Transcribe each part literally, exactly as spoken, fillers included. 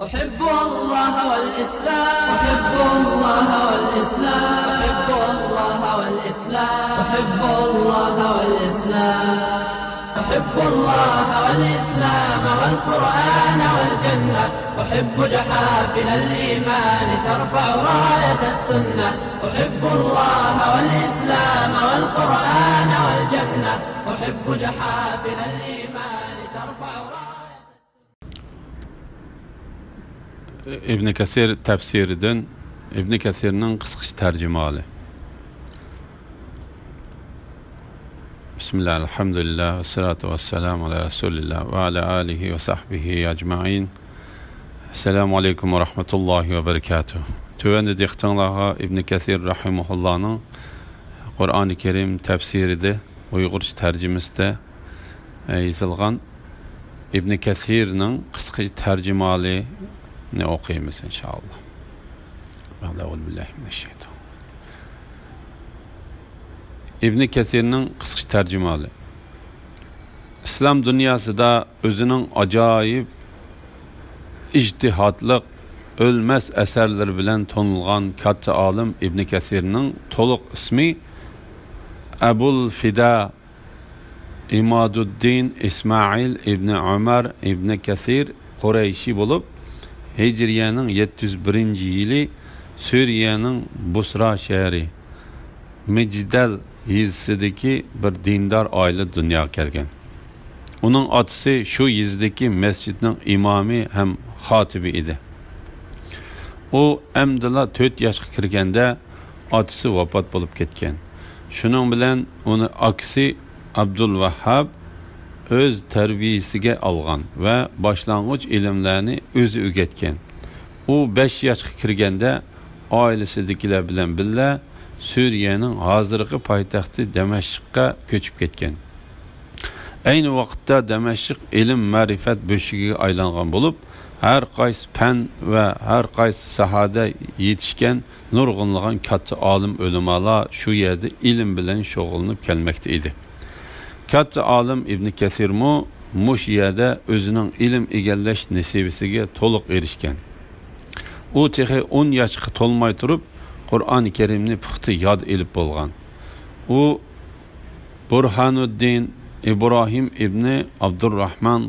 أحب الله والإسلام، أحب الله والإسلام، أحب الله والإسلام، أحب الله والإسلام، أحب الله والإسلام والقرآن والجنة، أحب جحافل الإيمان ترفع راية السنة، أحب الله والإسلام والقرآن والجنة، أحب جحافل الإيمان ترفع راية ئىبن كەسىر تەپسىرىدىن ئىبن كەسىرنىڭ قىسقىچە تەرجىمىھالى. بىسمىللا، ئەلھەمدۇلىللا، ۋەسسالاتۇ ۋەسسالامۇ ئەلا رەسۇلىللا ۋە ئەلا ئالىھى ۋە سەھبىھى ئەجمەئىن. ئەسسالامۇ ئەلەيكۇم ۋە رەھمەتۇللاھى ۋە بەرىكاتۇھ. تۆۋەندە دىققىتىڭلارغا ئىبن كەسىر رەھىمەھۇللانىڭ قۇرئانى كەرىم تەپسىرىدە ئۇيغۇرچە تەرجىمىسىدە، ئە، يېزىلغان ئىبن كەسىرنىڭ قىسقىچە تەرجىمىھالىنى ئوقۇيمىز، ئىنشائاللا. بەئدە، ئەئۇزۇ بىللاھى مىنەششەيتان. ئىبن كەسىرنىڭ قىسقىچە تەرجىمىھالى. ئىسلام دۇنياسىدا ئۆزىنىڭ ئاجايىپ ئىجتىھاتلىق، ئۆلمەس ئەسەرلىرى بىلەن تونۇلغان كاتتا ئالىم ئىبن كەسىرنىڭ تولۇق ئىسمى ئەبۇل فىدا ئىمادۇددىن ئىسمائىل ئىبنى ئۆمەر ئىبنى كەسىر قۇرەيشى بولۇپ، ھىجرىيەنىڭ يەتتە يۈز بىرىنچى يىلى سۈرىيەنىڭ بۇسرا شەھىرى مىجدەل يېزىسىدىكى بىر دىندار ئائىلىدە دۇنياغا كەلگەن. ئۇنىڭ ئاتىسى شۇ يېزىدىكى مەسچىتنىڭ ئىمامى ھەم خاتىبى ئىدى. ئۇ ئەمدىلا تۆت ياشقا كىرگەندە، ئاتىسى ۋاپات بولۇپ كەتكەن. شۇنىڭ بىلەن ئۇنى ئاكىسى ئابدۇل ۋەھھاب ئۆز تەربىيىسىگە ئالغان ۋە باشلانغۇچ ئىلىملەرنى ئۆزى ئۆگەتكەن. ئۇ بەش ياشقا كىرگەندە، ئائىلىسىدىكىلەر بىلەن بىللە سۈرىيەنىڭ ھازىرقى پايتەختى دەمەشققە كۆچۈپ كەتكەن. ئەينى ۋاقىتتا دەمەشق ئىلىم-مەرىپەت بۆشۈكىگە ئايلانغان بولۇپ، ھەر قايسى پەن ۋە ھەر قايسى ساھەدە يېتىشكەن نۇرغۇنلىغان كاتتا ئالىم-ئۆلىمالار شۇ يەردە ئىلىم بىلەن شۇغۇللىنىپ كەلمەكتە ئىدى. كاتتا ئالىم ئىبنى كەسىرمۇ مۇشۇ يەردە ئۆزىنىڭ ئىلىم ئىگىلەش نېسىۋىسىگە تولۇق ئېرىشكەن. ئۇ تېخى ئون ياشقا تولماي تۇرۇپ، قۇرئانى كەرىمنى پۇختا ياد ئېلىپ بولغان. ئۇ بۇرھانۇددىن ئىبراھىم ئىبنى ئابدۇرراھمان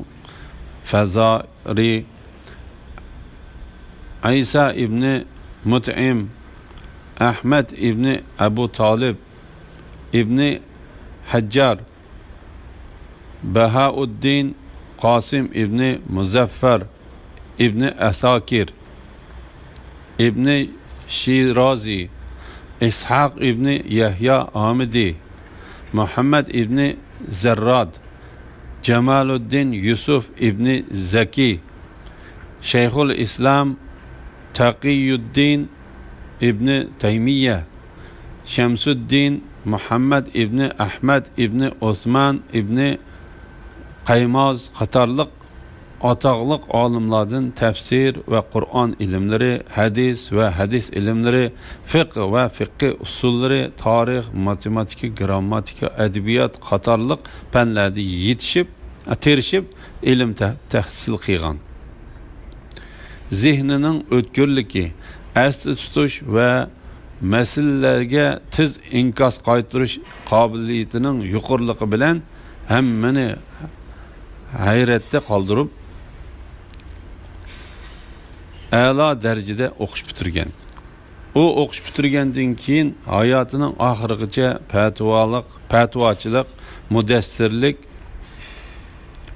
فازارى، ئەيسا ئىبنى مۇتئىم، ئەھمەد ئىبنى ئەبۇ تالىب، ئىبنى ھەججار، بەھائۇددىن قاسىم ئىبنى مۇزەففەر ئىبنى ئەساكىر، ئىبنى شىرازى، ئىسھاق ئىبنى يەھيا ئامىدى، مۇھەممەد ئىبنى زەرراد، جامالۇددىن يۈسۈف ئىبنى زەكى، شەيخۇل ئىسلام تەقىيۇددىن ئىبنى تەيمىيە، شەمسۇددىن مۇھەممەد ئىبنى ئەھمەد ئىبنى ئوسمان ئىبنى قەيماز قاتارلىق ئاتاقلىق ئالىملاردىن تەپسىر ۋە قۇرئان ئىلىملىرى، ھەدىس ۋە ھەدىس ئىلىملىرى، فىقھ ۋە فىقھى ئۇسۇللىرى، تارىخ، ماتېماتىكا، گىرامماتىكا، ئەدەبىيات قاتارلىق پەنلەردە يېتىشىپ، تىرىشىپ ئىلىم تە-، تەھسىل قىلغان. زېھنىنىڭ ئۆتكۈرلۈكى، ئەستە تۇتۇش ۋە مەسىلىلەرگە تېز ئىنكاس قايتۇرۇش قابىلىيىتىنىڭ يۇقىرىلىقى بىلەن ھەممىنى ھەيرەتتە قالدۇرۇپ، ئەلا دەرىجىدە ئوقۇش پۈتتۈرگەن. ئۇ ئوقۇش پۈتتۈرگەندىن كېيىن ھاياتىنىڭ ئاخىرىغىچە پەتىۋالىق، پەتىۋاچىلىق، مۇدەسسىرلىك،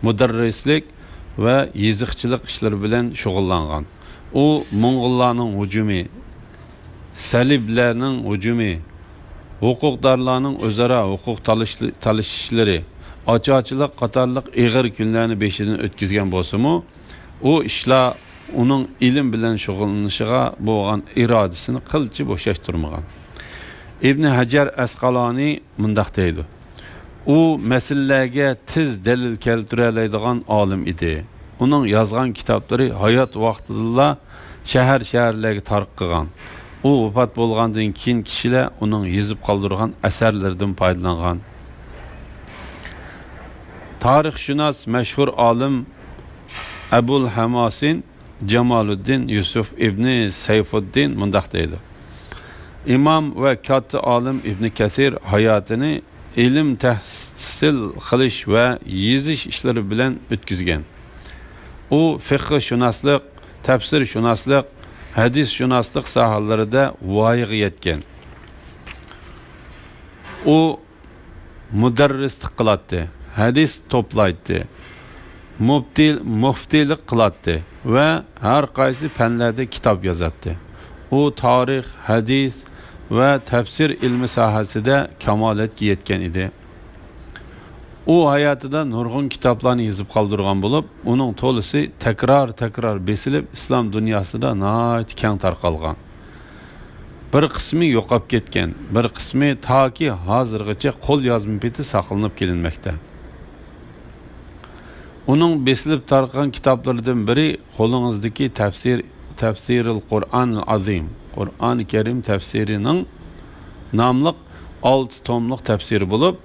مۇدەررىسلىك ۋە يېزىقچىلىق ئىشلىرى بىلەن شۇغۇللانغان. ئۇ موڭغۇللارنىڭ ھۇجۇمى، سەلىبلەرنىڭ ھۇجۇمى، ھوقۇقدارلارنىڭ ئۆزئارا ھوقۇق تالىشىشلىرى، ئاچارچىلىق قاتارلىق ئېغىر كۈنلەرنى بېشىدىن ئۆتكۈزگەن بولسىمۇ، ئۇ ئىشلار ئۇنىڭ ئىلىم بىلەن شۇغۇللىنىشىغا بولغان ئىرادىسىنى قىلچە بوشاشتۇرمىغان. ئىبنى ھەجەر ئەسقالانى مۇنداق دەيدۇ: ئۇ مەسىلىلەرگە تېز دەلىل كەلتۈرەلەيدىغان ئالىم ئىدى. ئۇنىڭ يازغان كىتابلىرى ھايات ۋاقتىدىلا شەھەر-شەھەرلەرگە تارقىغان. ئۇ ۋاپات بولغاندىن كېيىن كىشىلەر ئۇنىڭ يېزىپ قالدۇرغان ئەسەرلىرىدىن پايدىلانغان. تارىخشۇناس مەشھۇر ئالىم ئەبۇل ھاماسىن جامالۇددىن يۈسۈف ئىبنى سەيفۇددىن مۇنداق دەيدۇ: ئىمام ۋە كاتتا ئالىم ئىبنى كەسىر ھاياتىنى ئىلىم تەھسىل قىلىش ۋە يېزىش ئىشلىرى بىلەن ئۆتكۈزگەن. ئۇ فىقھشۇناسلىق، تەپسىرشۇناسلىق، ھەدىسشۇناسلىق ساھەلىرىدە ۋايىغا يەتكەن. ئۇ مۇدەررىسلىك قىلاتتى، ھەدىس توپلايتتى، مۇپتى-، مۇفتىلىق قىلاتتى ۋە ھەر قايسى پەنلەردە كىتاب يازاتتى. ئۇ تارىخ، ھەدىس ۋە تەپسىر ئىلمى ساھەسىدە كامالەتكە يەتكەن ئىدى. ئۇ ھاياتىدا نۇرغۇن كىتابلارنى يېزىپ قالدۇرغان بولۇپ، ئۇنىڭ تولىسى تەكرار-تەكرار بېسىلىپ، ئىسلام دۇنياسىدا ناھايىتى كەڭ تارقالغان. بىر قىسمى يوقاپ كەتكەن، بىر قىسمى تاكى ھازىرغىچە قول يازما پېتى ساقلىنىپ كېلىنمەكتە. ئۇنىڭ بېسىلىپ تارقىغان كىتابلىرىدىن بىرى قولىڭىزدىكى تەپسىر، تەپسىرىل قۇرئانىل ئازىم، قۇرئان كەرىم تەپسىرىنىڭ ناملىق ئالتە توملۇق تەپسىرى بولۇپ،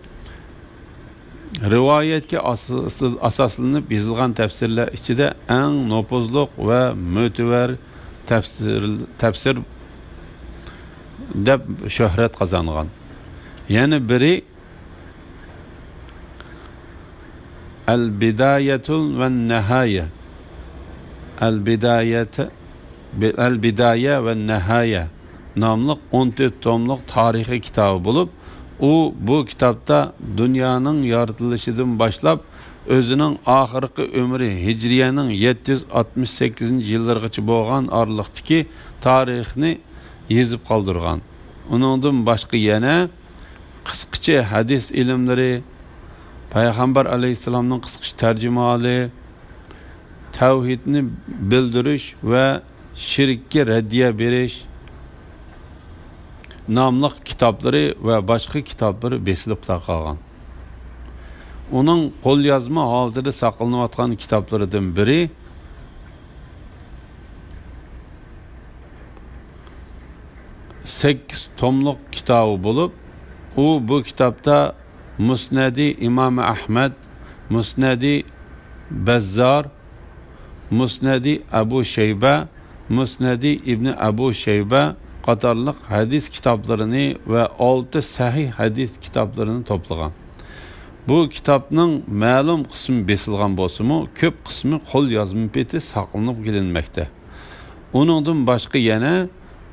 رىۋايەتكە ئاساس-، ئاساسلىنىپ يېزىلغان تەپسىرلەر ئىچىدە ئەڭ نوپۇزلۇق ۋە مۆتىۋەر تەپسىر، تەپسىر دەپ شۆھرەت قازانغان. يەنە بىرى ئەل بىدايەتۇل ۋە نەھايە، ئەل بىدايەت، ئەل بىدايە ۋە نەھايە ناملىق ئون تۆت توملۇق تارىخىي كىتابى بولۇپ، ئۇ بۇ كىتابتا دۇنيانىڭ يارىتىلىشىدىن باشلاپ ئۆزىنىڭ ئاخىرقى ئۆمرى ھىجرىيەنىڭ يەتتە يۈز ئاتمىش سەككىزىنچى يىللىرىغىچە بولغان ئارىلىقتىكى تارىخنى يېزىپ قالدۇرغان. ئۇنىڭدىن باشقا يەنە قىسقىچە ھەدىس ئىلىملىرى، پەيغەمبەر ئەلەيھىسسالامنىڭ قىسقىچە تەرجىمىھالى، تەۋھىدنى بىلدۈرۈش ۋە شىرككە رەددىيە بېرىش ناملىق كىتابلىرى ۋە باشقا كىتابلىرى بېسىلىپ تارقالغان. ئۇنىڭ قوليازما ھالىتىدە ساقلىنىۋاتقان كىتابلىرىدىن بىرى سەككىز توملۇق كىتابى بولۇپ، ئۇ بۇ كىتابتا مۇسنەدى ئىمام ئەھمەد، مۇسنەدى بەززار، مۇسنەدى ئەبۇ شەيبە، مۇسنەدى ئىبنى ئەبۇ شەيبە قاتارلىق ھەدىس كىتابلىرىنى ۋە ئالتە سەھىھ ھەدىس كىتابلىرىنى توپلىغان. بۇ كىتابنىڭ مەلۇم قىسمى بېسىلغان بولسىمۇ، كۆپ قىسمى قول يازما پېتى ساقلىنىپ كېلىنمەكتە. ئۇنىڭدىن باشقا يەنە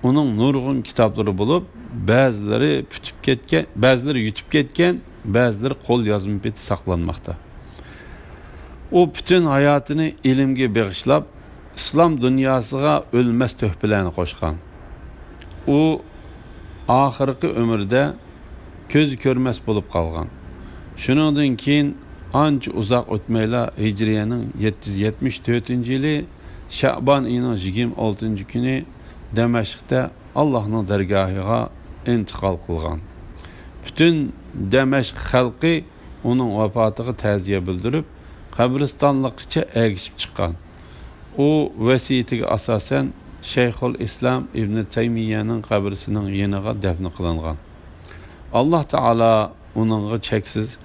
ئۇنىڭ نۇرغۇن كىتابلىرى بولۇپ، بەزىلىرى پۈتۈپ كەتكەن، بەزىلىرى يۈتۈپ كەتكەن، بەزىلىرى قول يازما پېتى ساقلانماقتا. ئۇ پۈتۈن ھاياتىنى ئىلىمگە بېغىشلاپ، ئىسلام دۇنياسىغا ئۆلمەس تۆھپىلەرنى قوشقان. ئۇ ئاخىرقى ئۆمرىدە كۆزى كۆرمەس بولۇپ قالغان. شۇنىڭدىن كېيىن ئانچە ئۇزاق ئۆتمەيلا، ھىجرىيەنىڭ يەتتە يۈز يەتمىش تۆتىنچى يىلى شەئبان ئېيىنىڭ يىگىرمە ئالتىنچى كۈنى دەمەشقتە ئاللاھنىڭ دەرگاھىغا ئىنتىقال قىلغان. پۈتۈن دەمەشق خەلقى ئۇنىڭ ۋاپاتىغا تەزىيە بىلدۈرۈپ، قەبرىستانلىققىچە ئەگىشىپ چىققان. ئۇ ۋەسىيىتىگە ئاساسەن، شەيخۇل ئىسلام ئىبنى تەيمىيەنىڭ قەبرىسىنىڭ يېنىغا دەپنە قىلىنغان. ئاللاھ تائالا ئۇنىڭغا چەكسىز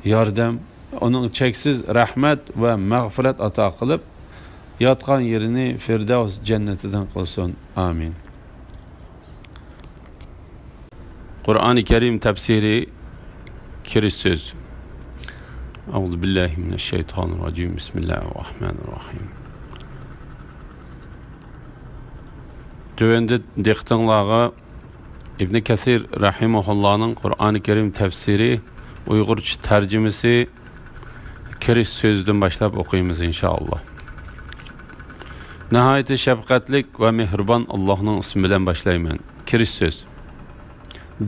ياردەم، ئۇنىڭغا چەكسىز رەھمەت ۋە مەغپىرەت ئاتا قىلىپ، ياتقان يېرىنى فىردەۋس جەننىتىدىن قىلسۇن. ئامىن. قۇرئانى كەرىم تەپسىرى، كىرىش سۆز. أعوذ بالله من الشيطان الرجيم. بسم الله الرحمن الرحيم. تۆۋەندە دىققىتىڭلارغا ئىبنى كەسىر رەھىمەھۇللانىڭ قۇرئانى كەرىم تەپسىرى، ئۇيغۇرچە تەرجىمىسى، كىرىش سۆزىدىن باشلاپ ئوقۇيمىز، ئىنشائاللا. ناھايىتى شەپقەتلىك ۋە مېھرىبان ئاللاھنىڭ ئىسمى بىلەن باشلايمەن. كىرىش سۆز.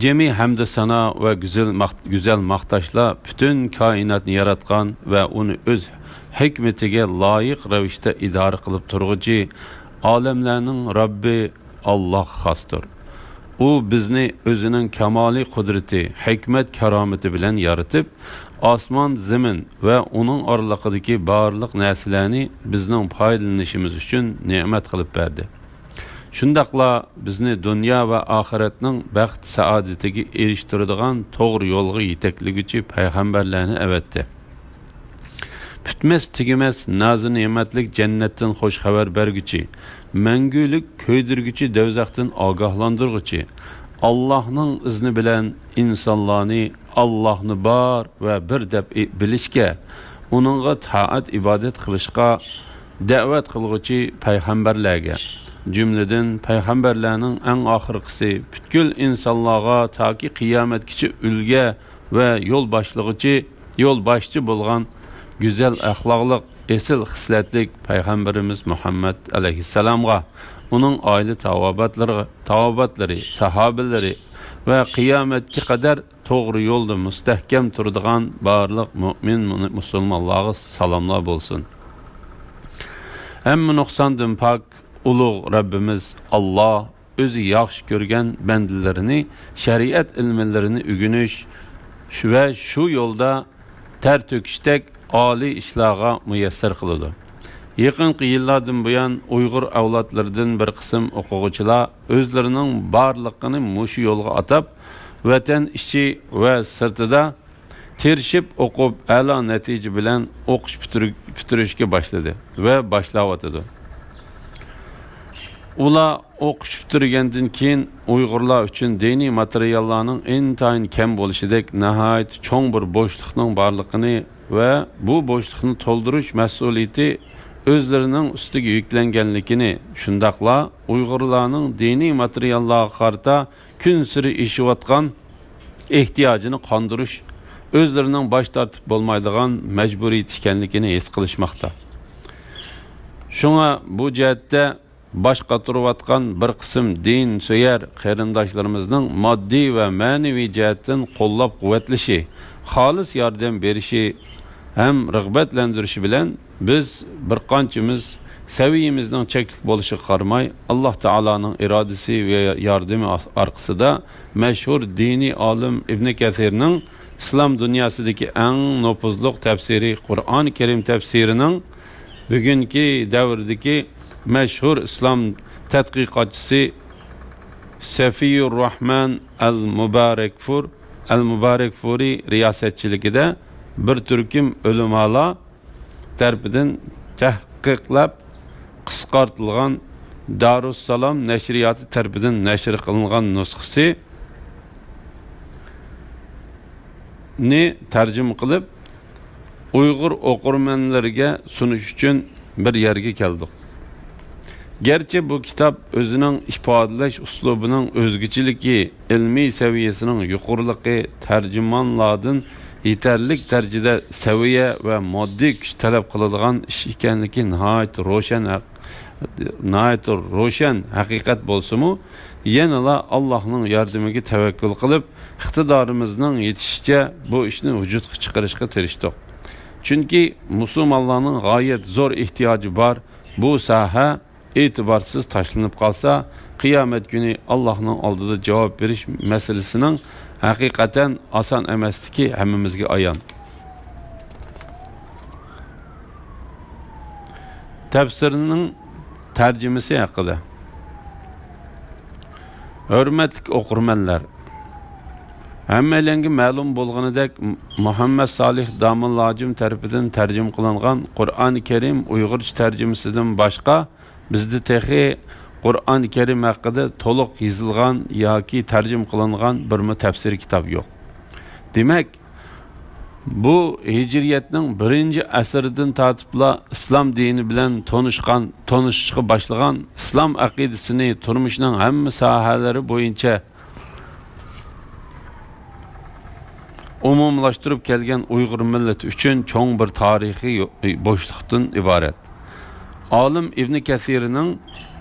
جىمى ھەمدۇ سانا ۋە گۈزەل ماخ-، گۈزەل ماختاشلار پۈتۈن كائىناتنى ياراتقان ۋە ئۇنى ئۆز ھېكمىتىگە لايىق رەۋىشتە ئىدارە قىلىپ تۇرغۇچى، ئالەملەرنىڭ رەببى، ئاللاھقا خاستۇر. ئۇ بىزنى ئۆزىنىڭ كامالىي قۇدرىتى، ھېكمەت كارامىتى بىلەن يارىتىپ، ئاسمان، زېمىن ۋە ئۇنىڭ ئارىلىقىدىكى بارلىق نەرسىلەرنى بىزنىڭ پايدىلىنىشىمىز ئۈچۈن نېمەت قىلىپ بەردى. شۇنداقلا بىزنى دۇنيا ۋە ئاخىرەتنىڭ بەخت-سائادىتىگە ئېرىشتۈرىدىغان توغرا يولغا يېتەكلىگۈچى پەيغەمبەرلەرنى ئەۋەتتى. پۈتمەس-تۈگىمەس نازۇ-نېمەتلىك جەننەتتىن خۇش خەۋەر بەرگۈچى، مەڭگۈلۈك كۆيدۈرگۈچى دوزاختىن ئاگاھلاندۇرغۇچى، ئاللاھنىڭ ئىزنى بىلەن ئىنسانلارنى ئاللاھنى بار ۋە بىر دەپ ئى-، بىلىشكە، ئۇنىڭغا تائەت-ئىبادەت قىلىشقا دەۋەت قىلغۇچى پەيغەمبەرلەرگە، جۈملىدىن پەيغەمبەرلەرنىڭ ئەڭ ئاخىرقىسى، پۈتكۈل ئىنسانلارغا تاكى قىيامەتكىچە ئۈلگە ۋە يول باشلىغۇچى، يول باشچى بولغان گۈزەل ئەخلاقلىق، ئېسىل خىسلەتلىك پەيغەمبىرىمىز مۇھەممەد ئەلەيھىسسالامغا، ئۇنىڭ ئائىلە تاۋابىئاتلىرىغا، تاۋابىئاتلىرى، ساھابىلىرى ۋە قىيامەتكە قەدەر توغرا يولدا مۇستەھكەم تۇرىدىغان بارلىق مۆمىن مۇسۇلمانلارغا سالاملار بولسۇن. ھەممە نۇقساندىن پاك ئۇلۇغ رەببىمىز ئاللا ئۆزى ياخشى كۆرگەن بەندىلىرىنى شەرىئەت ئىلمىلىرىنى ئۆگىنىش ۋە شۇ يولدا تەر تۆكۈشتەك ئالىي ئىشلارغا مۇيەسسەر قىلىدۇ. يېقىنقى يىللاردىن بۇيان ئۇيغۇر ئەۋلادلىرىدىن بىر قىسىم ئوقۇغۇچىلار ئۆزلىرىنىڭ بارلىقىنى مۇشۇ يولغا ئاتاپ، ۋەتەن ئىچى ۋە سىرتىدا تىرىشىپ ئوقۇپ، ئەلا نەتىجە بىلەن ئوقۇش پۈتتۈرۈ-، پۈتتۈرۈشكە باشلىدى ۋە باشلاۋاتىدۇ. ئۇلار ئوقۇش پۈتتۈرگەندىن كېيىن ئۇيغۇرلار ئۈچۈن دىنىي ماتېرىياللارنىڭ ئىنتايىن كەم بولۇشىدەك ناھايىتى چوڭ بىر بوشلۇقنىڭ بارلىقىنى ۋە بۇ بوشلۇقنى تولدۇرۇش مەسئۇلىيىتى ئۆزلىرىنىڭ ئۈستىگە يۈكلەنگەنلىكىنى، شۇنداقلا ئۇيغۇرلارنىڭ دىنىي ماتېرىياللارغا قارىتا كۈنسېرى ئېشىۋاتقان ئېھتىياجىنى قاندۇرۇش ئۆزلىرىنىڭ باش تارتىپ بولمايدىغان مەجبۇرىيىتى ئىكەنلىكىنى ھېس قىلىشماقتا. شۇڭا بۇ جەھەتتە باش قاتۇرۇۋاتقان بىر قىسىم دىنسۆيەر قېرىنداشلىرىمىزنىڭ ماددىي ۋە مەنىۋى جەھەتتىن قوللاپ-قۇۋۋەتلىشى، خالىس ياردەم بېرىشى ھەم رىغبەتلەندۈرۈشى بىلەن، بىز بىر قانچىمىز سەۋىيىمىزنىڭ چەكلىك بولۇشىغا قارىماي، ئاللا تائالانىڭ ئىرادىسى ۋە ياردىمى ئارقىسىدا مەشھۇر دىنىي ئالىم ئىبنى كەسىرنىڭ ئىسلام دۇنياسىدىكى ئەڭ نوپۇزلۇق تەپسىرى قۇرئان كەرىم تەپسىرىنىڭ بۈگۈنكى دەۋردىكى مەشھۇر ئىسلام تەتقىقاتچىسى سەفىيۇر راھمان ئەل مۇبارەكفۇر، ئەل مۇبارەكفۇرى رىياسەتچىلىكىدە بىر تۈركۈم ئۆلىمالار تەرىپىدىن تەھقىقلەپ قىسقارتىلغان، دارۇسسالام نەشرىياتى تەرىپىدىن نەشر قىلىنغان نۇسخىسى نى تەرجىمە قىلىپ، ئۇيغۇر ئوقۇرمەنلىرىگە سۇنۇش ئۈچۈن بىر يەرگە كەلدۇق. گەرچە بۇ كىتاب ئۆزىنىڭ ئىپادىلەش ئۇسلۇبىنىڭ ئۆزگىچىلىكى، ئىلمىي سەۋىيەسىنىڭ يۇقىرىلىقى، تەرجىمانلاردىن يېتەرلىك دەرىجىدە سەۋىيە ۋە ماددىي كۈچ تەلەپ قىلىدىغان ئىش ئىكەنلىكى ناھايىتى روشەن ھەق-، ناھايىتى روشەن ھەقىقەت بولسىمۇ، يەنىلا ئاللاھنىڭ ياردىمىگە تەۋەككۈل قىلىپ، ئىقتىدارىمىزنىڭ يېتىشىچە بۇ ئىشنى ۋۇجۇدقا چىقىرىشقا تىرىشتۇق. چۈنكى مۇسۇلمانلارنىڭ غايەت زور ئېھتىياجى بار بۇ ساھە ئېتىبارسىز تاشلىنىپ قالسا، قىيامەت كۈنى ئاللاھنىڭ ئالدىدا جاۋاب بېرىش مەسىلىسىنىڭ ھەقىقەتەن ئاسان ئەمەسلىكى ھەممىمىزگە ئايان. تەپسىرنىڭ تەرجىمىسى ھەققىدە. ھۆرمەتلىك ئوقۇرمەنلەر! ھەممەيلەنگە مەلۇم بولغىنىدەك، مۇھەممەد سالىھ داموللاجىم تەرىپىدىن تەرجىمە قىلىنغان قۇرئان كەرىم ئۇيغۇرچە تەرجىمىسىدىن باشقا، بىزدە تېخى قۇرئان كەرىم ھەققىدە تولۇق يېزىلغان ياكى تەرجىمە قىلىنغان بىرمۇ تەپسىر كىتاب يوق. دېمەك، بۇ ھىجرىيەتنىڭ بىرىنچى ئەسىرىدىن تارتىپلا ئىسلام دىنى بىلەن تونۇشقان، تونۇشۇشقا باشلىغان، ئىسلام ئەقىدىسىنى تۇرمۇشنىڭ ھەممە ساھەلىرى بويىچە ئومۇملاشتۇرۇپ كەلگەن ئۇيغۇر مىللىتى ئۈچۈن چوڭ بىر تارىخىي يو-، بوشلۇقتىن ئىبارەت. ئالىم ئىبنى كەسىرنىڭ